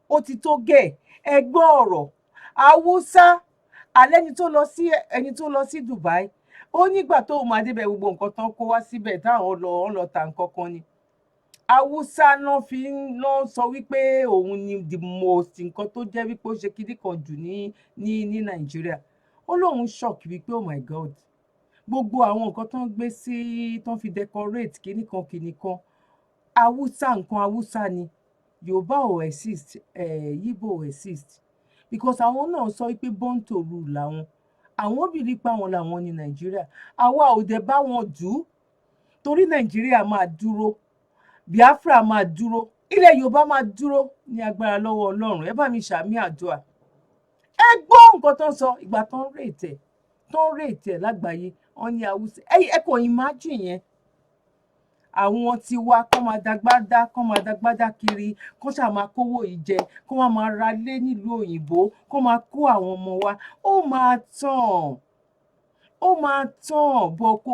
ó ti tó gẹ̀. Ẹ gbọ́ ọ̀rọ̀ Haúsá alẹ́ ẹni tó lọ sí, ẹni tó lọ sí Dubai. Ó nígbà tó máa débẹ̀, gbogbo nǹkan tán kó wá síbẹ̀ táwọn lọ, wọ́n lọ ta nǹkan kan ni. Haúsá náà fi ń náà sọ wípé òun ni the most, nǹkan tó jẹ́ wípé ó ṣe kíní kan jù ní Nàìjíríà. Ó lóun shock wípé, oh my God, gbogbo àwọn nǹkan tó ń gbé sí, tó ń fi decorate kíní kan kíní kan, Haúsá, nǹkan Haúsá ni. Yorùbá ò exist, Yíbò ò exist, because àwọn náà sọ wípé born to rule làwọn. Àwọn believe pé àwọn làwọn ní Nàìjíríà. Àwa ò dẹ̀ bá wọn dù ú, torí Nàìjíríà máa dúró, Biafra máa dúró, ilẹ̀ Yorùbá máa dúró ní agbára lọ́wọ́ Ọlọ́run. Ẹ bá mi ṣàmì àdúrà. Ẹ gbọ́ nǹkan tó ń sọ. Ìgbà tó ń rate ẹ̀, tó ń rate ẹ̀ lágbàáyé, wọ́n ní Haúsá. Ẹ kò imagine yẹn. Àwọn tiwa kọ́ máa dagbádá, kọ́ máa dagbádá kiri, kọ́ ṣáà máa kówó yìí jẹ, kọ́ máa máa ra lé nílùú òyìnbó, kọ́ máa kó àwọn ọmọ wa. Ó máa tàn, ó máa tàn bọ̀. Kó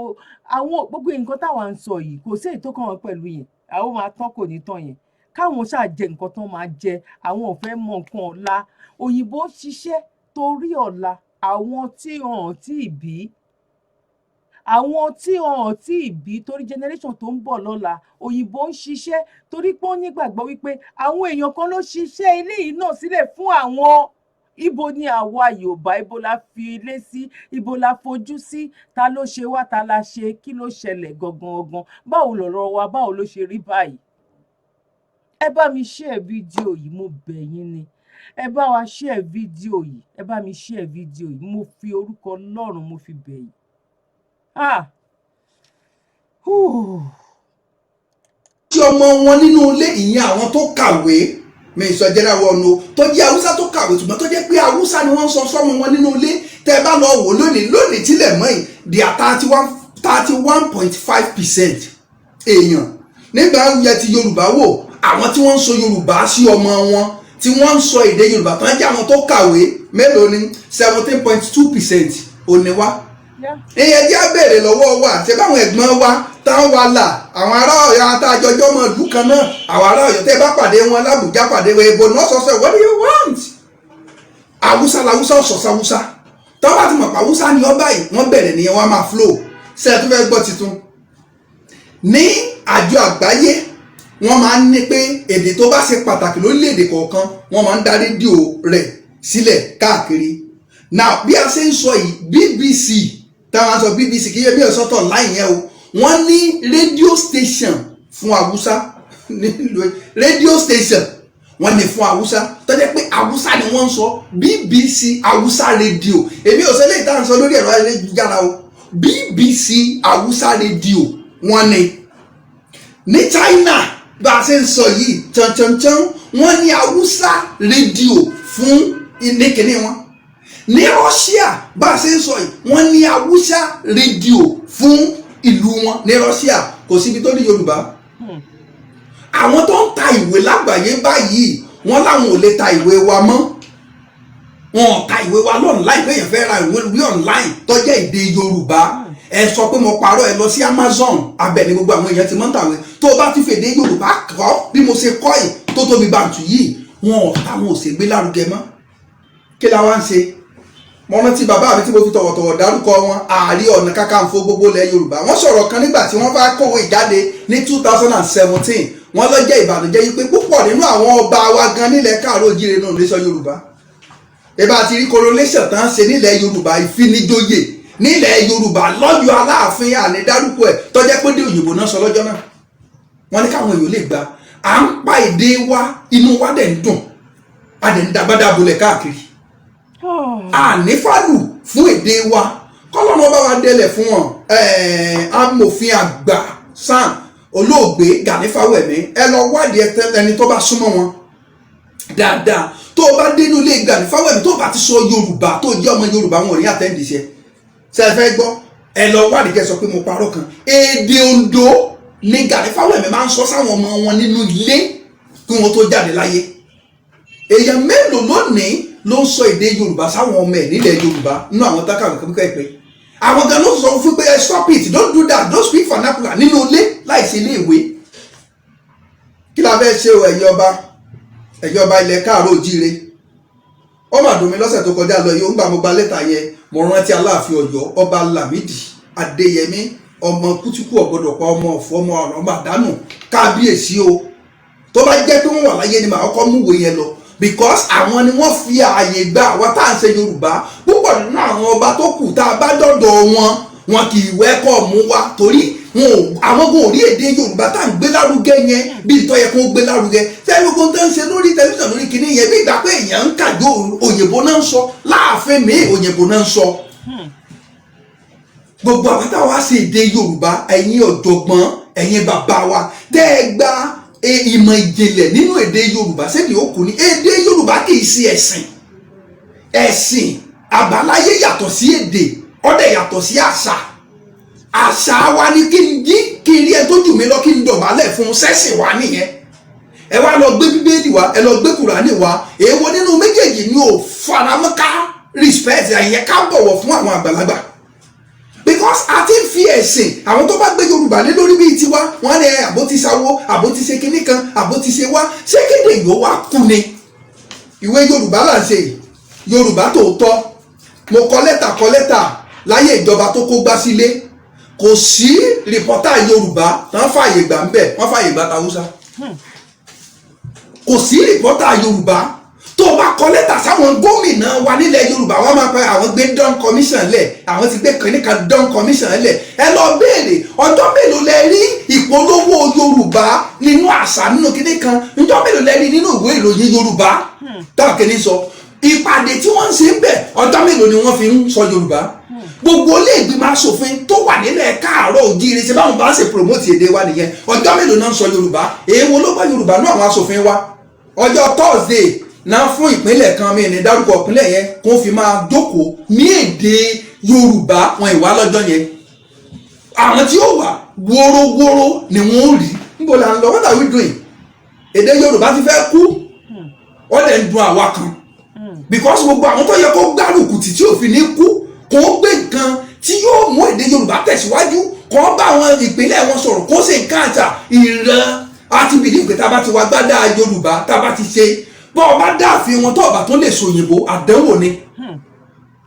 àwọn gbogbo nǹkan táwa ń sọ yìí, kò sí èyí tó kàn wọ́n pẹ̀lú yẹn. Àwọn máa tán, kò ní tán yẹn. Káwọn ṣáà jẹ nǹkan tán máa jẹ. Àwọn ò fẹ́ mọ nǹkan ọ̀la. Òyìnbó ń ṣiṣẹ́ torí ọ̀la àwọn tí wọn ò tí ì bí, àwọn tí wọn ò tí ì bí, torí generation tó ń bọ̀ lọ́la. Òyìnbó ń ṣiṣẹ́ torí pé ó nígbàgbọ́ wípé àwọn èèyàn kan ló ṣiṣẹ́ eléyìí náà sílẹ̀ fún àwọn. Ibo ni àwa Yorùbá? Ibo la fi ilé sí? Ibo la fojú sí? Ta ló ṣe wá? Ta la ṣe? Kí ló ṣẹlẹ̀ gangan gangan? Báwo lọ̀rọ̀ wa? Báwo ló ṣe rí báyìí? Ẹ bá mi share fídíò yìí, mo bẹ̀ yín ni. Ẹ bá wa share fídíò yìí, ẹ bá mi share fídíò yìí. Mo fi orúkọ Ọlọ́run, mo fi bẹ̀ yín. Ah. Whew. Tí ọmọ wọn nínú ilé, ìyẹn àwọn tó kàwé, mi sọ general wọn o, tó jẹ́ Haúsá tó kàwé, ṣùgbọ́n tó jẹ́ pé Haúsá ni wọ́n ń sọ sọ́mọ wọn nínú ilé, tẹ́ ẹ bá lọ wò lónìí, lónìí tílẹ̀ mọ́ yìí, they are 31.5% èèyàn. Nígbà yẹ ti Yorùbá wò, àwọn tí wọ́n ń sọ Yorùbá sí ọmọ wọn, tí wọ́n ń sọ èdè Yorùbá, tó ń jẹ́ àwọn tó kàwé, mélòó ni? 17.2% òní wá. Ìyẹn jẹ́ béèrè lọ́wọ́ wa. Ṣé báwọn ẹ̀gbọ́n wa táwọn wà là, àwọn ará Ọ̀yọ́ àtàjọjọ́ mọ̀ ìlú kan náà, àwọn ará Ọ̀yọ́, tẹ́ bá pàdé wọn l'Ábùjá, pàdé wọn èbò náà sọ̀sọ̀, what do you want? Haúsá làwúsá, ọ̀sọ̀sọ̀ Haúsá. Tọ́ bá ti mọ̀ pé Haúsá ni ọ báyìí, wọ́n bẹ̀rẹ̀ nìyẹn, wọ́n á máa flow. Ṣé ẹ tún fẹ́ gbọ́ tuntun? Ní àjọ àgbáyé, wọ́n máa ń ní pé èdè tó bá ṣe pàtàkì lórílẹ̀‐èdè kọ̀ọ̀kan, wọ́n máa ń dá rédíò rẹ̀ sílẹ̀ káàkiri. Now, bí a ṣe ń sọ yìí, BBC táwọn sọ, BBC kì í ṣe bí ọ̀sọ́tọ̀ láì yẹn o, wọ́n ní radio station fún Haúsá nílùú. Radio station wọ́n ní fún Haúsá, tó jẹ́ pé Haúsá ni wọ́n ń sọ, BBC Haúsá radio. Èmi ò sọ eléyìí tá à ń sọ lórí ẹ̀rọ ayélujára o. BBC Haúsá radio wọ́n ní. Ní China, bá a ṣe ń sọ yìí, chanchancan, wọ́n ní Haúsá rédíò fún ní kíní wọn. Ní Russia, bá a ṣe ń sọ yìí, wọ́n ní Haúsá rédíò fún ìlú wọn ní Russia. Kò síbi tó ní Yorùbá. Àwọn tó ń ta ìwé lágbàáyé báyìí, wọ́n láwọn ò lè ta ìwé wa mọ́. Wọn ò ta ìwé wa online. Bẹ́ẹ̀ yẹn fẹ́ ra ìwé online tó jẹ́ èdè Yorùbá, ẹ sọ pé mo parọ́. Ẹ lọ sí Amazon, abẹ ní gbogbo àwọn èèyàn ti mọ́ ń tàwé. Tó o bá ti fèdè Yorùbá kọ́ bí mo ṣe kọ́ yìí, tó tóbi bàǹtù yìí, wọn ò ta, wọn ò ṣègbè lárugẹ mọ́. Kí la wá ń ṣe? Mo rántí bàbá mi tí mo fi tọ̀wọ̀tọ̀wọ̀ dárúkọ wọn, Ààrẹ Ọ̀nà Kakanfò gbogbo ilẹ̀ Yorùbá. Wọ́n sọ̀rọ̀ kan nígbà tí wọ́n bá kówó ìjáde ní 2017. Wọ́n lọ jẹ́ ìbànújẹ́ yìí pé púpọ̀ nínú àwọn ọba wa gan nílẹ̀ káàró òjíire náà lè sọ Yorùbá. Ìbá ti rí coronation tán ṣe nílẹ̀ Yorùbá, ìfinijoyè nílẹ̀ Yorùbá lọ́yọ̀ Aláàfin, àní dárúkọ ẹ̀, tọ́jẹ́ pé dé òyìnbó náà sọ lọ́jọ́ náà. Wọ́n ní káwọn èèyàn lè gbà à ń pa èdè wa, inú wa dẹ̀ ń dùn, a dẹ̀ ń dagbádá bolẹ̀ káàkiri. Ànífàlù fún èdè wa, kọ́lọ́nà bá wa délẹ̀ fún wọn. Amòfin àgbà SAN, olóògbé Gani Fáwẹ̀mí, ẹ lọ wádìí ẹni tó bá súnmọ́ wọn dáadáa. Tó o bá dénú ilé Gani Fáwẹ̀mí, tó o bá ti sọ Yorùbá, tó o jẹ́ ọmọ Yorùbá, wọn ò ní attend iṣẹ́. Ṣe ẹ fẹ́ gbọ́? Ẹ lọ wádìí kẹ́ sọ pé mo parọ́ kan. Èdè Oǹdó ní Gani Fáwẹ̀mí máa ń sọ sáwọn ọmọ wọn nínú ilé kí wọ́n tó jáde láyé. Èèyàn mélòó lónìí ló ń sọ èdè Yorùbá sáwọn ọmọ ẹ̀ nílẹ̀ Yorùbá nínú àwọn tákàwé kẹ́kẹ́ pé àwọn gan ló sọ fún pé, "Stop it, don't do that, don't speak vernacular" nínú ilé láìsí ilé ìwé? Kí la fẹ́ ṣe o, ẹ̀yin ọba, ẹ̀yin ọba ilẹ̀ káàárọ̀ òjíire? Ó mà dùn mí lọ́sẹ̀ tó kọjá lọ yìí. Ó ń gbà mo gba lẹ́tà yẹn, mo rántí Aláàfin Ọ̀yọ́, Ọba Lámìdí Adéyẹmí, ọmọ kútíkù ọ̀gbọ́dọ̀ pa, ọmọ ọ̀fọ̀, ọmọ ọ̀rọ̀, ọmọ àdánù. Kábíyèsí o, tó bá jẹ́ pé wọ́n wà láyé ni màá kọ́ múwèé yẹn lọ, because àwọn ni wọ́n fi ààyè gba àwa tá à ń ṣe Yorùbá. Púpọ̀ nínú àwọn ọba tó kù, tá a bá dọ̀dọ̀ wọn, wọn kì í welcome wa, torí wọn ò, àwọn kò rí èdè Yorùbá tá à ń gbé lárugẹ yẹn bí ìtọ́ yẹ kó gbé lárugẹ. Sẹ́yìn gbogbo tó ń ṣe lórí tẹlifíṣàn, lórí kinní yẹn, bí ìgbà pé èèyàn ń kàjọ òyìnbó náà ń sọ láàfin mi, òyìnbó náà ń sọ. Gbogbo àwọn táwa ṣe èdè Yorùbá, ẹ̀yin ọ̀jọ̀gbọ́n, ẹ̀yin bàbá wa tẹ́ ẹ gba ìmọ̀ ìjìnlẹ̀ nínú èdè Yorùbá, sẹ́ni ó kù ní èdè Yorùbá kì í ṣe ẹ̀sìn. Ẹ̀sìn àbáláyé yàtọ̀ sí èdè, ọ̀dẹ̀ yàtọ̀ sí àṣà. Àṣà wa ni kí n jí, kí n rí ẹ tó jù mí lọ, kí n dọ̀bálẹ̀ fún un. Sẹ́sìn wa nìyẹn. Ẹ wá lọ gbé Bíbélì wa, ẹ lọ gbé Kùránì wa, èèwo nínú méjèèjì ni ò faramọ́ ká respect àyẹ, ká bọ̀wọ̀ fún àwọn àgbàlagbà? Because a ti ń fi ẹ̀sìn àwọn tó bá gbé Yorùbá lé lórí bíi tiwa, wọn ní àbó ti sáwó, àbó ti ṣe kinní kan, àbó ti ṣe wá. Ṣé kéde yóò wá kú ni? Ìwé Yorùbá là ń ṣe yìí, Yorùbá tòótọ́. Mo kọ lẹ́tà, kọ lẹ́tà láyé ìjọba tó kó gbá sílé. Kò sí reporter Yorùbá tán fààyè gbà ń bẹ̀, wọ́n fààyè gbà tàwùsá. Kò sí reporter Yorùbá. Tó o bá kọ lẹ́tà sáwọn gómìnà wa nílẹ̀ Yorùbá, wọ́n máa pẹ́ àwọn gbé Dawn Commission lẹ̀, àwọn ti gbé kìnìkan Dawn Commission lẹ̀. Ẹ lọ béèrè, ọjọ́ mélòó lẹ rí ìpolówó Yorùbá nínú àṣà, nínú kìnìún kan? Ọjọ́ mélòó lẹ rí nínú ìwé ìròyìn Yorùbá táwọn kìnìún sọ? Ìpàdé tí wọ́n ń ṣe ń bẹ̀, ọjọ́ mélòó ni wọ́n fi ń sọ Yorùbá? Gbogbo ilé ìgbìmọ̀ asòfin tó wà nílẹ̀ káàárọ̀ òjíire, ṣe báwọn bá ń ṣe promote èdè wa nìyẹn? Ọjọ́ mélòó náà ń sọ Yorùbá? Èèwo ló bá Yorùbá ní àwọn asòfin wa? Ọjọ́ Thursday náà fún ìpínlẹ̀ kan, mi ní dárúkọ ìpínlẹ̀ yẹn, kó fi máa jókòó ní èdè Yorùbá. Wọn ìwà lọ́jọ́ yẹn, àwọn tí ó wà wórówóró ni wọ́n ó rí. Níbo là ń lọ? What are we doing? Èdè Yorùbá ti fẹ́ kú, ó dẹ̀ ń dun àwa kan, because gbogbo àwọn tó yẹ kó gbárùkù tì tí òfin ní kú, kó gbé nǹkan tí yóò mú èdè Yorùbá tẹ̀síwájú, kó bá àwọn ìpínlẹ̀ wọn sọ̀rọ̀, kó ṣe nǹkan àjà ìran àti bìlí pé tá a bá ti wá gbádà Yorùbá, tá a bá ti ṣe bọ́ ọ bá dáàfin wọn, tó ọba tó lè sòyìnbó, àdánwò ni.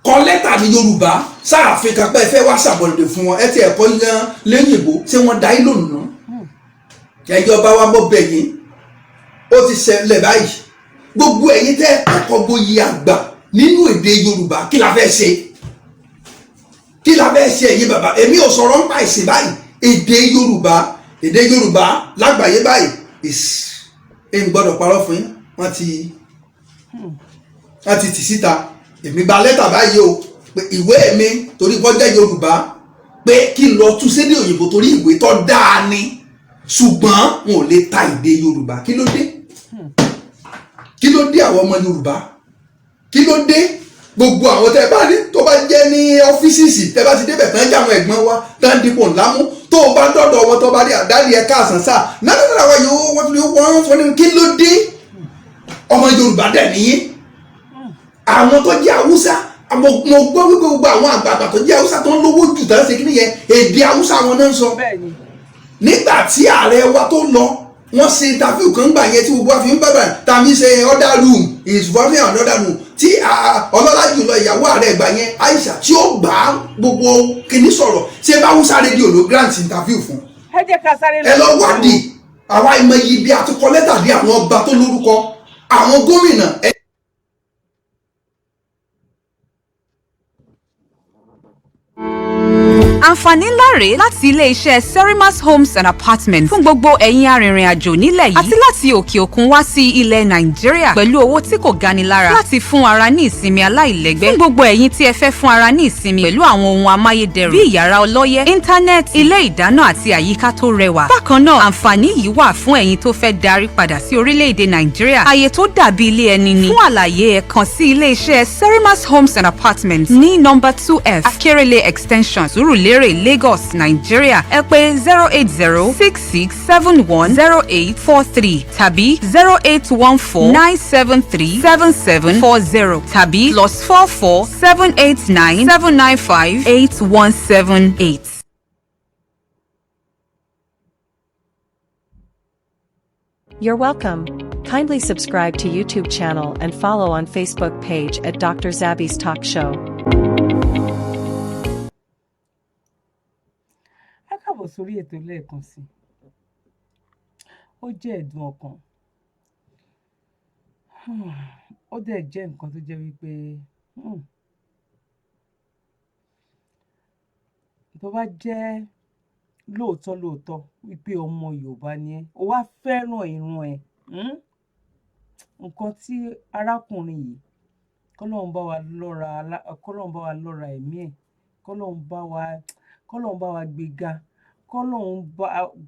Kọ lẹ́tà ní Yorùbá sáàfin kan pé ẹ fẹ́ wá ṣàbọ̀dẹ̀ fún wọn, ẹ ti ẹ̀kọ́ yan lẹ́yìnbó, ṣé wọ́n dá ìlò nù? Ẹ̀yin ọba wa, mọ́ bẹ̀yìn. Ó ti ṣẹlẹ̀ báyìí. Gbogbo ẹ̀yin tẹ́ kẹ́kọ̀ọ́ gboyè àgbà nínú èdè Yorùbá, kí la fẹ́ ṣe? Kí la fẹ́ ṣe, ẹ̀yin bàbá? Èmi ò sọ̀rọ̀ nípa ìsìn báyìí. Èdè Yorùbá, èdè Yorùbá lágbàáyé báyìí is ń gbọ́dọ̀ parọ́ fún yín. Wọ́n ti tì síta. Èmi gba lẹ́tà báyìí o, pé ìwé mi, torí kó jẹ́ Yorùbá, pé kí n lọ tú sédè òyìnbó, torí ìwé tó dáa ni, ṣùgbọ́n wọn ò lè ta èdè Yorùbá. Kí ló dé? Kí ló dé? Àwọn ọmọ Yorùbá, kí ló dé? Gbogbo àwọn tẹ bá rí tó bá jẹ́ ní ọ́fíìsì, tẹ bá ti débẹ̀ tán, jẹ́ àwọn ẹ̀gbọ́n wa tán dípò ńlá mú, tó o bá dọ́dọ̀ wọn, tó bá rí àdáni, ẹ̀ káàsán sáà náà náà wọ́n yóò wọ́n tún wọ́n wọ́n ní kí ló dé? Ọmọ Yorùbá dẹ̀ níyìn. Àwọn tó jẹ́ Haúsá, mo gbọ́ wípé gbogbo àwọn àgbààgbà tó jẹ́ Haúsá tó ń lówó jù tán ṣe kí nìyẹn, èdè Haúsá wọn náà ń sọ. Nígbà tí ààrẹ wa tó lọ, wọ́n ṣe interview kan gbà yẹn tí gbogbo wa fi ń bàbà tàbí ṣe other room. is working another room tí ọlọ́lá jùlọ ìyàwó ààrẹ ìgbà yẹn, Aisha, tí ó gbà á gbogbo kìíní sọ̀rọ̀, ṣé bá Hausa rédíò ló grant interview fún? Ẹ jẹ́ ká sáré. Ẹ lọ wádìí. Àwa ìmọ̀ yìí bí a ti kọ lẹ́tà dé àwọn ọba tó lórúkọ, àwọn gómìnà ẹ. Àǹfààní ńlá rèé láti ilé-iṣẹ́ Serimas Homes and Apartments fún gbogbo ẹ̀yin arìnrìn-àjò nílẹ̀ yìí àti láti òkè òkun wá sí ilẹ̀ Nàìjíríà pẹ̀lú owó tí kò gani lára láti fún ara ní ìsinmi aláìlẹ́gbẹ́. Fún gbogbo ẹ̀yin tí ẹ fẹ́ fún ara ní ìsinmi pẹ̀lú àwọn ohun amáyédẹrùn bíi yàrá ọlọ́yẹ́, íńtánẹ́ẹ̀tì, ilé ìdáná àti àyíká tó rẹwà. Bákan náà, àǹfààní yìí wà fún ẹ̀yin tó fẹ́ darí padà sí orílẹ̀-èdè Nàìjíríà. Àyè tó dàbí ilé ẹni ni. Fún àlàyé, ẹ kàn sí ilé-iṣẹ́ Serimas Homes and Apartments ní nọ́mbà 2F, Akérèlé Extension, Surulere, Lagos, Nigeria. Ẹ pè 08066710843 tàbí 08149737740 tàbí +447897958178. You're welcome. Kindly subscribe to YouTube channel and follow on Facebook page at Dr. Zabby's Talk Show. Ẹ káàbọ̀ sórí ètò lẹ́ẹ̀kan sí i. Ó jẹ́ ẹ̀dùn ọkàn, ó dẹ̀ jẹ́ nǹkan tó jẹ́ wípé tó bá jẹ́ lóòótọ́ lóòótọ́ wípé ọmọ Yorùbá ni ẹ́, o wá fẹ́ràn ìran ẹ̀, nǹkan tí arákùnrin yìí, kọ́lọ́run bá wa lọ́ra ẹ̀mí ẹ̀, kọ́lọ́run bá wa gbéga, kọ́lọ́run bá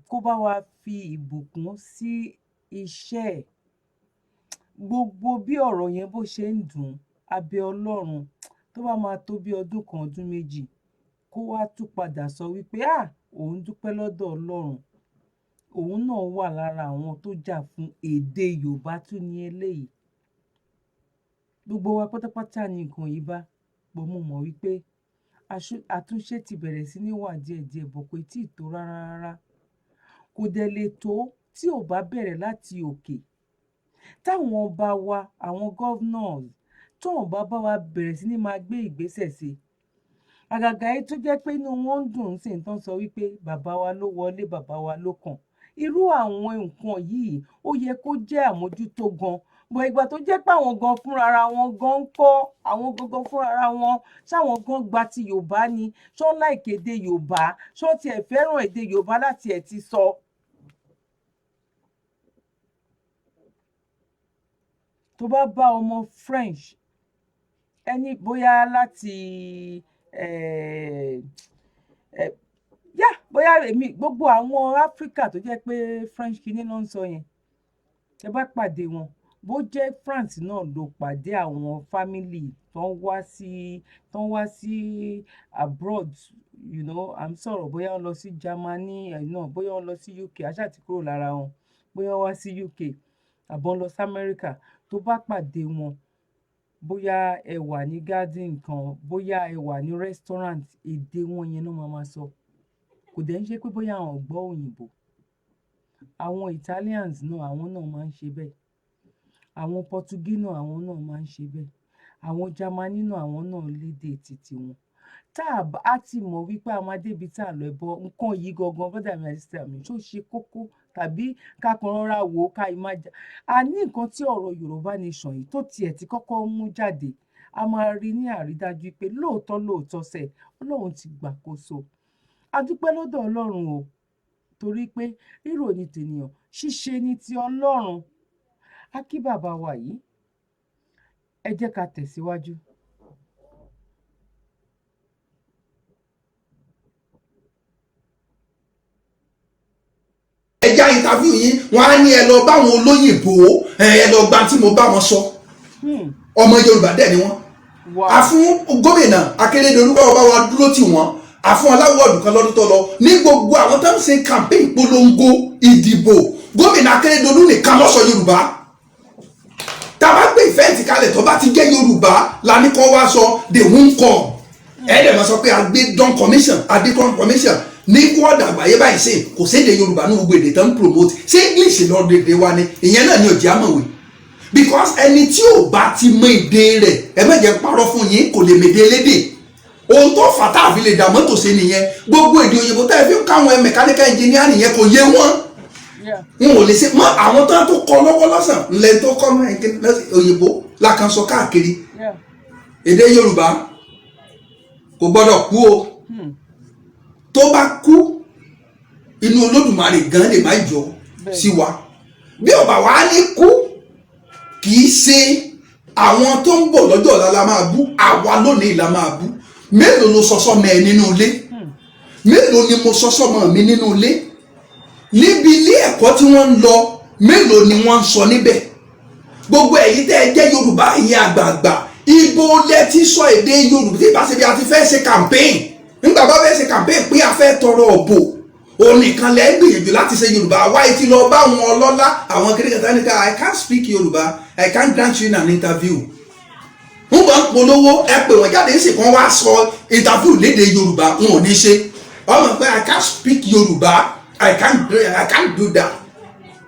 kó bá wa fi ìbùkún sí iṣẹ́ ẹ̀. Gbogbo bí ọ̀rọ̀ yẹn bó ṣe ń dùn ún, abẹ Ọlọ́run, tó bá máa tó bí ọdún kan, ọdún 2, kó wá tún padà sọ wípé, ah, òun dúpẹ́ lọ́dọ̀ Ọlọ́run, òun náà wà lára àwọn tó jà fún èdè Yorùbá. Tún ní eléyìí, gbogbo wa pátápátá ni nǹkan yìí bá bọ́. Mo mọ̀ wípé àtúnṣe ti bẹ̀rẹ̀ sí ní wà díẹ̀díẹ̀ bọ̀, kò tí ì tó rárá rárá. Kò dẹ̀ lè tó tí ò bá bẹ̀rẹ̀ láti òkè, táwọn ọba wa, àwọn governors, tóun bá bá wa bẹ̀rẹ̀ sí ní máa gbé ìgbésẹ̀ sí i. Àgàgà yìí tó jẹ́ pé inú wọn ń dùn sí tán, sọ wípé bàbá wa ló wọlé, bàbá wa ló kàn. Irú àwọn nǹkan yìí, ó yẹ kó jẹ́ àmójútó gan bọ̀. Ìgbà tó jẹ́ pé àwọn gan fúnra wọn gan ń kọ́, àwọn gangan fúnra wọn, ṣáwọn gan gba ti Yorùbá ni? Ṣọ́ like èdè Yorùbá? Ṣọ́ tiẹ̀ fẹ́ràn èdè Yorùbá láti ẹ̀ ti sọ? Tó bá bá ọmọ French ẹni, bóyá láti yá, bóyá èmi, gbogbo àwọn Áfíríkà tó jẹ́ pé French kìíní ló ń sọ yẹn, ẹ bá pàdé wọn, bó jẹ́ France náà ló pàdé àwọn family tó ń wá sí abroad, à ń sọ̀rọ̀ bóyá wọ́n lọ sí Germany ẹ̀ náà, bóyá wọ́n lọ sí UK, aṣáà ti kúrò lára wọn, bóyá wọ́n wá sí UK àbọ̀ lọ sí America, tó bá pàdé wọn, bóyá ẹ wà ní garden kan, bóyá ẹ wà ní restaurant, èdè wọn yẹn náà máa ma sọ. Kò dẹ̀ ń ṣe pé bóyá àwọn ò gbọ́ òyìnbó. Àwọn Italians náà, àwọn náà máa ń ṣe bẹ́ẹ̀. Àwọn Portuguese náà, àwọn náà máa ń ṣe bẹ́ẹ̀. Àwọn Germany náà, àwọn náà lédè titi wọn. Tá a bá a ti mọ̀ wípé a máa débi tá a lọ ẹbọ nǹkan yìí gangan, brother mi àti sister mi, ṣó ṣe kókó tàbí ká kàn rọra wò ó, ká má jà a ní nǹkan tí ọ̀rọ̀ Yorùbá Nation yìí tó tiẹ̀ ti kọ́kọ́ mú jáde, a máa rí ní àrídájú pé lóòótọ́ lóòótọ́ sẹ̀, Ọlọ́run ti gbàkóso. A dúpẹ́ lọ́dọ̀ Ọlọ́run o, torí pé rírò ní tènìyàn, ṣíṣe ní ti Ọlọ́run. A kí bàbá wa yìí. Ẹ jẹ́ ká tẹ̀síwájú. Ẹ já interview yín, wọn á ní ẹ lọ báwọn olóyìnbó, ẹ lọ gba tí mo bá wọn sọ. Ọmọ Yorùbá dẹ̀ ni wọ́n. A fún gómìnà Akérédolú bá wa dúró tì wọ́n, a fún aláwọ̀dù kan lọ́dún tó lọ. Ní gbogbo àwọn tó ń ṣe campaign polongo ìdìbò, gómìnà Akérédolú nìkan ló sọ Yorùbá. Tá a bá gbé event kalẹ̀, tó bá ti jẹ́ Yorùbá la ní kó wá sọ, they won't come. Ẹ dẹ̀ máa sọ pé a gbé Dawn Commission, a dé Dawn Commission ní wọ́ọ̀dù àgbáyé báyìí ṣe kò séde Yorùbá ní gbogbo èdè tó ń promote. Ṣé English lọ dédé wa ni? Ìyẹn náà ni òjì àmọ̀wé. Because ẹni tí ò bá ti mọ èdè rẹ̀, ẹ má jẹ́ parọ́ fún yín, kò lè mèdè lédè. Ohun tó fà tá a fi lè dà mọ́tò ṣe nìyẹn. Gbogbo èdè òyìnbó tá ẹ fi ń káwọn mechanical engineer nìyẹn, kò yé wọn. N ò lè ṣe mọ àwọn tó kọ lọ́wọ́ lọ́sàn ńlẹ̀ tó kọ́ òyìnbó lákànṣọ káàkiri. Èdè Yorùbá kò gbọ́dọ̀ kú o. Tó bá kú, inú Olódùmarè gan lè má yọ sí wa. Bí ó bá wá ní kú, kì í ṣe àwọn tó ń bọ̀ lọ́jọ́ ọ̀la la máa bú, àwa lónìí la máa bú. Mélòó ló sọ sọ́mọ ẹ nínú ilé? Mélòó ni mo sọ sọ́mọ mi nínú ilé? Níbi ilé ẹ̀kọ́ tí wọ́n ń lọ, mélòó ni wọ́n ń sọ níbẹ̀? Gbogbo ẹ̀yin tẹ́ ẹ jẹ́ Yorùbá, ìyẹn àgbààgbà, ibo lẹ ti sọ èdè Yorùbá? Tí ìbá ṣe bí a ti fẹ́ ṣe campaign, nígbà bá fẹ́ ṣe campaign pé a fẹ́ tọrọ òbò, òun nìkan lẹ gbìyànjú láti ṣe Yorùbá. Wáyé tí lọ bá àwọn ọlọ́lá, àwọn kékeré níka, "I can't speak Yorùbá, I can't grant you an interview." Ń bọ̀ ń polówó, ẹ pè wọ́n jáde ń sì kàn wá sọ interview lédè Yorùbá, wọn ò ní ṣe. Ọmọ pé, "I can't speak Yorùbá, I can't do that."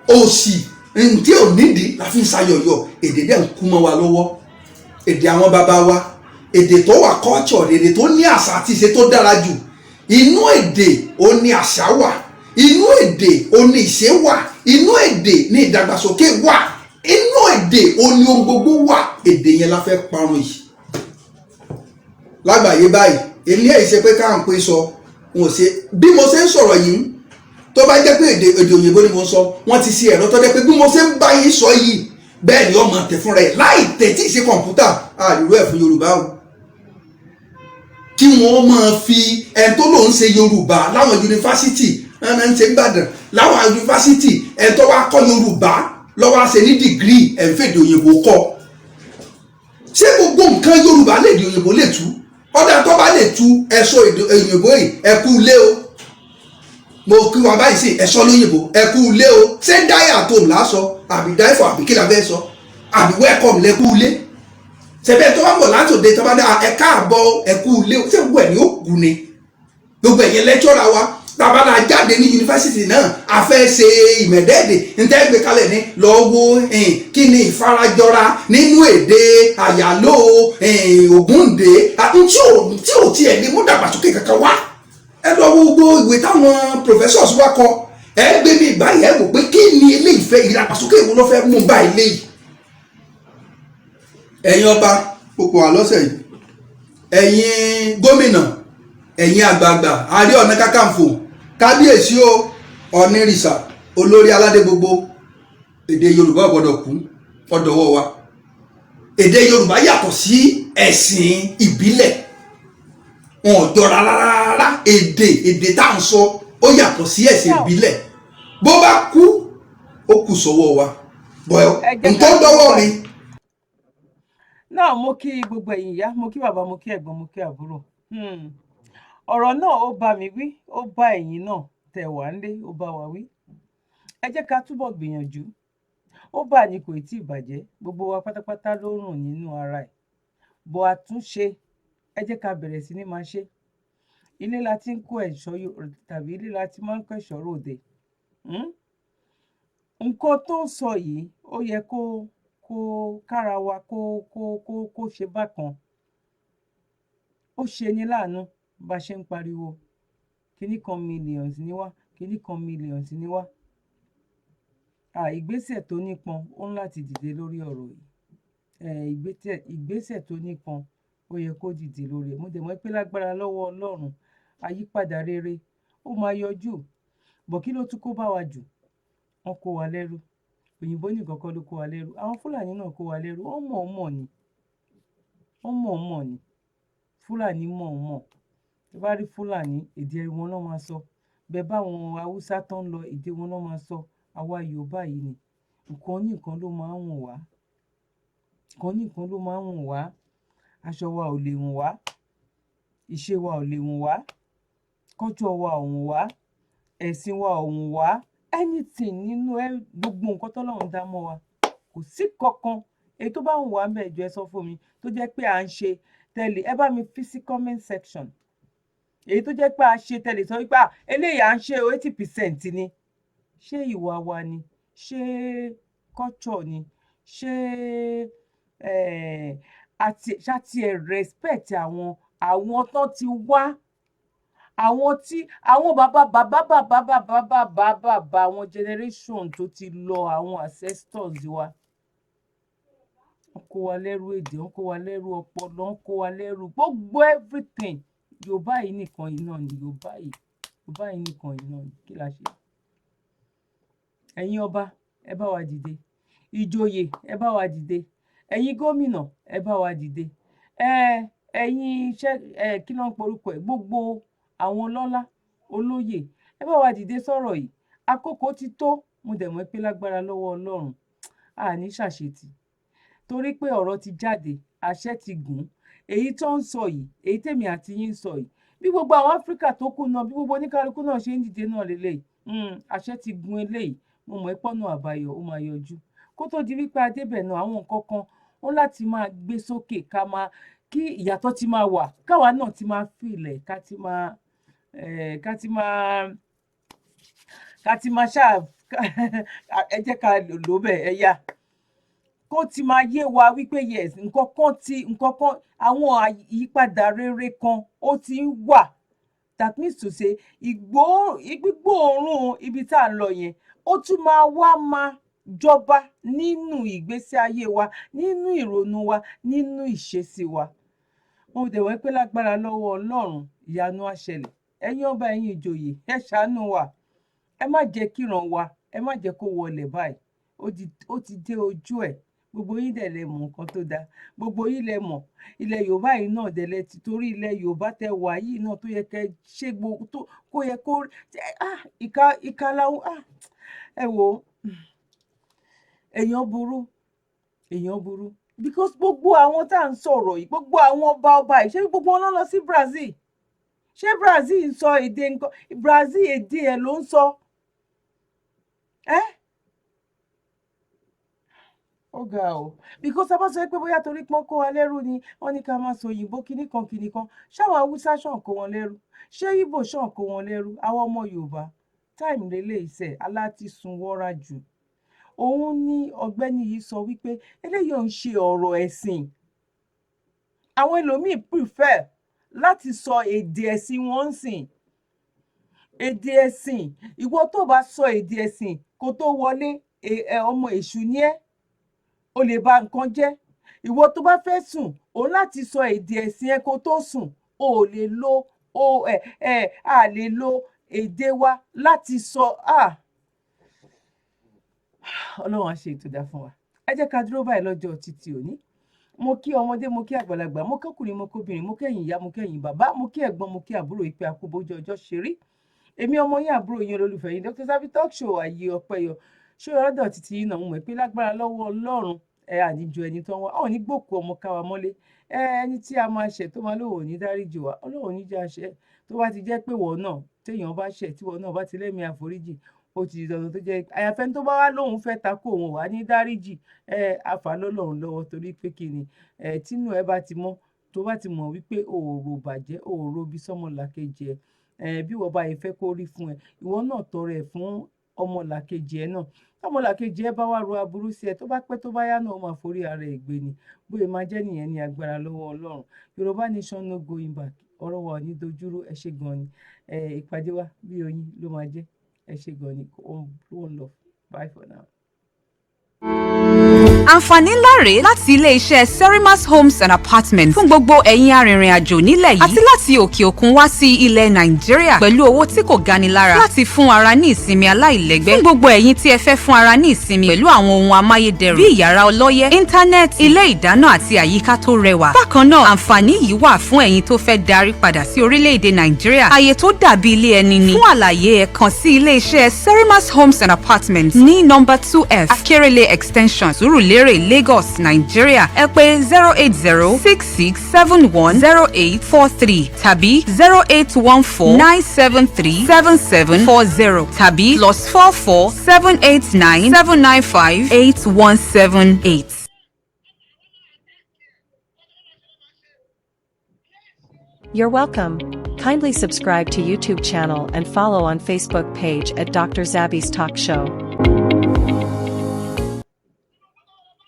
Òsì ntí ò nídìí la fi ń ṣayọyọ. Èdè dẹ̀ ń kú mọ́ wa lọ́wọ́. Èdè àwọn bàbá wa, èdè tó wà culture, èdè tó ní àṣà àti ìṣe tó dára jù. Inú èdè ó ní àṣà wà, inú èdè ó ní ìṣe wà, inú èdè ní ìdàgbàsókè wà, inú èdè ó ní ohun gbogbo wà. Èdè yẹn la fẹ́ parun yìí lágbàáyé báyìí. Ilé ẹ̀ ṣe pé káà ń pè sọ wọn ò ṣe. Bí mo ṣe ń sọ̀rọ̀ yìí, tó bá jẹ́ pé èdè òyìnbó ni mo ń sọ, wọ́n ti ṣe ẹ̀rọ tó jẹ́ pé bí mo ṣe ń bá yín sọ yìí, bẹ́ẹ̀ ni ọmọ tẹ̀ fúnra ẹ̀ láì tẹ̀ tí ì ṣe kọ̀ǹpútà. Àríró ẹ̀ fún Yorùbá o, kí wọ́n máa fi ẹni tó lòún ṣe Yorùbá láwọn yunifásitì náà ń ṣe ń Ìbàdàn, láwọn yunifásitì, ẹni tó wá kọ́ Yorùbá lọ́wọ́ á ṣe ní degree, ẹ̀ ń fèdè òyìnbó kọ́. Ṣé gbogbo nǹkan Yorùbá lè di òyìnbó lè tú? Ọ̀dà tó bá lè tú, ẹ̀sọ́ èdè òyìnbó yìí, ẹ kú ilé o, mo kí wa báyìí sí, ẹ̀sọ́ lóyìnbó, ẹ kú ilé o. Ṣé die at home lásọ, àbí die for, àbí kí la fẹ́ sọ, àbí welcome lẹ kú ilé? Ṣẹbẹ́ tó bá bọ̀ láti òde, tó bá dá ẹ káàbọ̀, ẹ kú ilé o, ṣé gbogbo ẹ̀ ní ó kú ni? Gbogbo ẹ̀yẹ lecturer wa tàbá jáde ní yunifásitì náà, a fẹ́ ṣe ìmẹ̀dẹ́ẹ̀dẹ̀ ntẹ́ gbé kalẹ̀ ní lọ́ọ́ wo kí ni ìfarajọra nínú èdè àyàló Ògúndé tí ò tiẹ̀ lè mú dàgbàsókè kankan wá. Ẹ lọ wo gbogbo ìwé táwọn professors wa kọ. Ẹ gbé mi báyìí, ẹ wò pé kí ni eléyìí fẹ́, ìdàgbàsókè wo ló fẹ́ mú bá eléyìí? Ẹ̀yin ọba púpọ̀ wà lọ́sẹ̀ yìí, ẹ̀yin gómìnà, ẹ̀yin àgbààgbà, Ààrẹ Ọ̀nà Kakanfò, kábíyèsí o, Ọ̀nìrìsà, olórí aládé gbogbo, èdè Yorùbá ò gbọ́dọ̀ kú, ọ̀dọ̀wọ́ wa. Èdè Yorùbá yàtọ̀ sí ẹ̀sìn ìbílẹ̀, wọn ò jọra rárá. Èdè tá à ń sọ, ó yàtọ̀ sí ẹ̀sìn ìbílẹ̀. Bó bá kú, ó kù sọ́wọ́ wa bọ̀. Ẹ jẹ́ ká nǹkan dọ́wọ́ mi. Náà mo kí gbogbo ẹ̀yin ìyá, mo kí bàbá, mo kí ẹ̀gbọ́n, mo kí àbúrò. Ọ̀rọ̀ náà, ó bá mi wí, ó bá ẹ̀yin náà tẹ̀ wá ńlé, ó bá wa wí. Ẹ jẹ́ ká túbọ̀ gbìyànjú. Ó bà ní kò tí ì bàjẹ́, gbogbo wa pátápátá ló rùn nínú ara ẹ̀ bọ̀. Àtúnṣe, ẹ jẹ́ ká bẹ̀rẹ̀ sí ní máa ṣe. Ilé la ti ń kó ẹ̀ṣọ́ tàbí ilé la ti máa ń kó ẹ̀ṣọ́ ròde. Nǹkan tó ń sọ yìí, ó yẹ kó kára wa kó ṣe bákan. Ó ṣe ní láàánú bá a ṣe ń pariwo kinní kan millions ní wá, kinní kan millions ní wá. Ìgbésẹ̀ tó nípọn ó ń láti dìde lórí ọ̀rọ̀ yìí. Ìgbésẹ̀ tó nípọn, ó yẹ kó dìde lórí ẹ̀. Mo dẹ̀ mọ̀ pé lágbára lọ́wọ́ Ọlọ́run, àyípadà rere ó máa yọjú bọ̀. Kí ló tún kó bá wa jù? Wọ́n kó wa lẹ́rú. Òyìnbó nìkan kọ́ ló kó wa lẹ́rú, àwọn Fúlàní náà kó wa lẹ́rú. Wọ́n mọ̀ọ́mọ̀ ni, wọ́n mọ̀ọ́mọ̀ ni. Fúlàní mọ̀ọ́mọ̀. Tó bá rí Fúlàní, èdè wọn náà máa sọ bẹ́ẹ̀. Báwọn Haúsá tó ń lọ, èdè wọn náà máa sọ. Àwa Yorùbá yìí ni nǹkan ní nǹkan ló máa ń wùn wá, nǹkan ní nǹkan ló máa ń wùn wá. Aṣọ wa ò lè wùn wá, ìṣe wa ò lè wùn wá, culture wa ò wùn wá, ẹ̀sìn wa ò wùn wá, anything nínú ẹ, gbogbo nǹkan tọ́lọ́run dá mọ́ wa, kò sí kankan èyí tó bá wùn wá ńbẹ̀. Jọ̀ọ́, ẹ sọ fún mi tó jẹ́ pé à ń ṣe tẹ́lẹ̀. Ẹ bá mi fi sí comment section èyí tó jẹ́ pé a ṣe tẹ́lẹ̀, sọ wípé eléyìí à ń ṣe 80% ni. Ṣé ìwà wa ni? Ṣé culture ni? Ṣé àti ṣáti ẹ̀ respect àwọn tán ti wá, àwọn tí àwọn bàbá bàbá bàbá bàbá bàbá bàbá, àwọn generation tó ti lọ, àwọn ancestors wa? Wọ́n kó wa lẹ́rú èdè, wọ́n kó wa lẹ́rú ọpọlọ, wọ́n kó wa lẹ́rú gbogbo everything. Yorùbá yìí nìkan yìí náà ni, Yorùbá yìí, Yorùbá yìí nìkan yìí náà ni. Kí la ṣe? Ẹ̀yin ọba, ẹ bá wa dìde. Ìjòyè, ẹ bá wa dìde. Ẹ̀yin gómìnà, ẹ bá wa dìde. Ẹ̀yin iṣẹ́ ẹ, kí ló ń porúkọ ẹ̀, gbogbo àwọn ọlọ́lá, olóyè, ẹ bá wa dìde sọ̀rọ̀ yìí. Àkókò ti tó. Mo dẹ̀ mọ̀ pé lágbára lọ́wọ́ Ọlọ́run, a ní ṣàṣetì, torí pé ọ̀rọ̀ ti jáde, àṣẹ ti gùn. Èyí tó ń sọ yìí, èyí tèmi àti yín ń sọ yìí, bí gbogbo àwọn Áfíríkà tó kù náà, bí gbogbo oníkálukú náà ṣe ń dìde náà lélẹ́yìí, àṣẹ ti gun eléyìí. Mo mọ̀ pé ọ̀nà àbáyọ ó máa yọjú. Kó tó di wípé a débẹ̀ náà, àwọn nǹkan kan ó láti máa gbé sókè, ká máa kí ìyàtọ̀ ti máa wà, káwa náà ti máa fìlẹ̀, ká ti máa ṣáà, ẹ jẹ́ ká lò bẹ́ẹ̀, ẹ yá kó ti máa yé wa wípé yes, nǹkan kan ti, nǹkan kan, àwọn àyípadà rere kan ó ti ń wà. That means to say, ìgbó gbígbóòórùn ibi tá à ń lọ yẹn, ó tún máa wá máa jọba nínú ìgbésí ayé wa, nínú ìrònú wa, nínú ìṣesí wa. Mo dẹ̀ wọ́n pé lágbára lọ́wọ́ Ọlọ́run, ìyanu á ṣẹlẹ̀. Ẹ̀yin ọba, ẹ̀yin ìjòyè, ẹ ṣàánú wa. Ẹ má jẹ́ kíran wa, ẹ má jẹ́ kó wọlé báyìí. Ó ti dé ojú ẹ̀. Gbogbo yín dẹ̀ lẹ mọ̀ nǹkan tó dáa, gbogbo yín lẹ mọ̀. Ilẹ̀ Yorùbá yìí náà dẹ̀ lẹ ti, torí ilẹ̀ Yorùbá tẹ wà yìí náà tó yẹ kẹ́ ṣe gbogbo tó kó yẹ kó, ah, ìka ìka láwọn, ah, ẹ wò ó, èèyàn burú, èèyàn burú, because gbogbo àwọn tá à ń sọ̀rọ̀ yìí, gbogbo àwọn ọba ọba yìí, ṣé gbogbo wọn ló lọ sí Brazil? Ṣé Brazil ń sọ èdè nǹkan? Brazil, èdè ẹ̀ ló ń sọ ẹ́. Ó ga o, because a bá sọ pé bóyá torí pọ́n kó wa lẹ́rú ni wọ́n ní ká máa sọ òyìnbó kinní kan kinní kan, ṣáwọn Haúsá ṣàn kó wọn lẹ́rú? Ṣé Ìgbò ṣàn kó wọn lẹ́rú? Àwọn ọmọ Yorùbá, time lélẹ̀ iṣẹ́ aláti sun wọ́ra jù. Òun ni ọ̀gbẹ́ni yìí sọ wípé eléyìí ò ń ṣe ọ̀rọ̀ ẹ̀sìn. Àwọn ẹlòmíì prefer láti sọ èdè ẹ̀sìn wọn ń sìn, èdè ẹ̀sìn. Ìwọ tó bá sọ èdè ẹ̀sìn kó tó wọlé, ọmọ èṣù ni ẹ́, o lè ba nǹkan jẹ́. Ìwọ tó bá fẹ́ sùn, òun láti sọ èdè ẹ̀sìn ẹ kó tó sùn. O ò lè lo o ẹ ẹ a lè lo èdè wa láti sọ. Ah, Ọlọ́run á ṣe ètò dá fún wa. Ẹ jẹ́ ká dúró báyìí lọ́jọ́ títí òní. Mo kí ọmọdé, mo kí àgbàlagbà, mo kọ́kùnrin, mo kóbìnrin, mo kẹ́yìn ìyá, mo kẹ́yìn bàbá, mo kí ẹ̀gbọ́n, mo kí àbúrò, ìpè àkóbójú ọjọ́ ṣe rí. Èmi ọmọ yín, àbúrò yín, olólùfẹ́ yín, Dr. Zabby Talk Show, àyè ọpẹ́ yọ ṣé ọlọ́dọ̀ títí yín náà. Mo mọ̀ pé lágbára lọ́wọ́ Ọlọ́run, ẹ àníjọ ẹni tó ń wá ọ̀ ní gbòkú ọmọ káwa mọ́lé. Ẹ ẹni tí a máa ṣẹ̀ tó máa lóun ò ní dáríjì wá, Ọlọ́run ò ní jẹ́ àṣẹ. Tó bá ti jẹ́ pé wọ́n náà, téèyàn bá ṣẹ̀, tí wọ́n náà bá ti lẹ́mìí àforíjì, ó ti di dandan tó jẹ́ àyàfẹ́ tó bá wá lóun fẹ́ takò òun wà ní dáríjì, ẹ àfà lọ́lọ́run lọ́wọ́. Torí pé kí ni ẹ, tínú ẹ bá ti mọ́, tó bá ti mọ̀ wípé òòrò bàjẹ́, òòrò bí sọ́mọlàkejì ẹ, ẹ bí wọ́n bá yẹ fẹ́ kó rí fún ẹ, ìwọ náà tọrọ ẹ fún ọmọlàkejì ẹ náà. Tọmọlàkejì ẹ bá wá ro aburú sí ẹ, tó bá pẹ́ tó bá yá náà, ó máa forí ara ẹ̀ gbé ni. Bóyá máa jẹ́ nìyẹn ní agbára lọ́wọ́ Ọlọ́run. Yorùbá nation, no going back. Ọ̀rọ̀ wa ò ní dojúrú. Ẹ ṣé gan ni. Ẹ ìpàdé wa bí oyin ló máa jẹ́. Ẹ ṣé gan ni. One love, bye for now. Àǹfààní ńlá rèé láti ilé-iṣẹ́ Serimas Homes and Apartments fún gbogbo ẹ̀yin arìnrìn-àjò nílẹ̀ yìí àti láti òkè òkun wá sí ilẹ̀ Nàìjíríà pẹ̀lú owó tí kò gani lára láti fún ara ní ìsinmi aláìlẹ́gbẹ́. Fún gbogbo ẹ̀yin tí ẹ fẹ́ fún ara ní ìsinmi pẹ̀lú àwọn ohun amáyédẹrùn bíi yàrá ọlọ́yẹ́, íńtánẹ́ẹ̀tì, ilé ìdáná àti àyíká tó rẹwà. Bákan náà, àǹfààní yìí wà fún ẹ̀yin tó fẹ́ darí padà sí orílẹ̀-èdè Nàìjíríà. Àyè tó dàbí ilé ẹni ni. Fún àlàyé, ẹ kàn sí ilé-iṣẹ́ Serimas Homes and Apartments ní nọ́mbà 2F, Akérèlé Extension, Sùúrùlérè, Lagos, Nigeria. Ẹ pè 08066710843 tàbí 08149737740 tàbí +447897958178. You're welcome. Kindly subscribe to YouTube channel and follow on Facebook page at Dr. Zabby's Talk Show.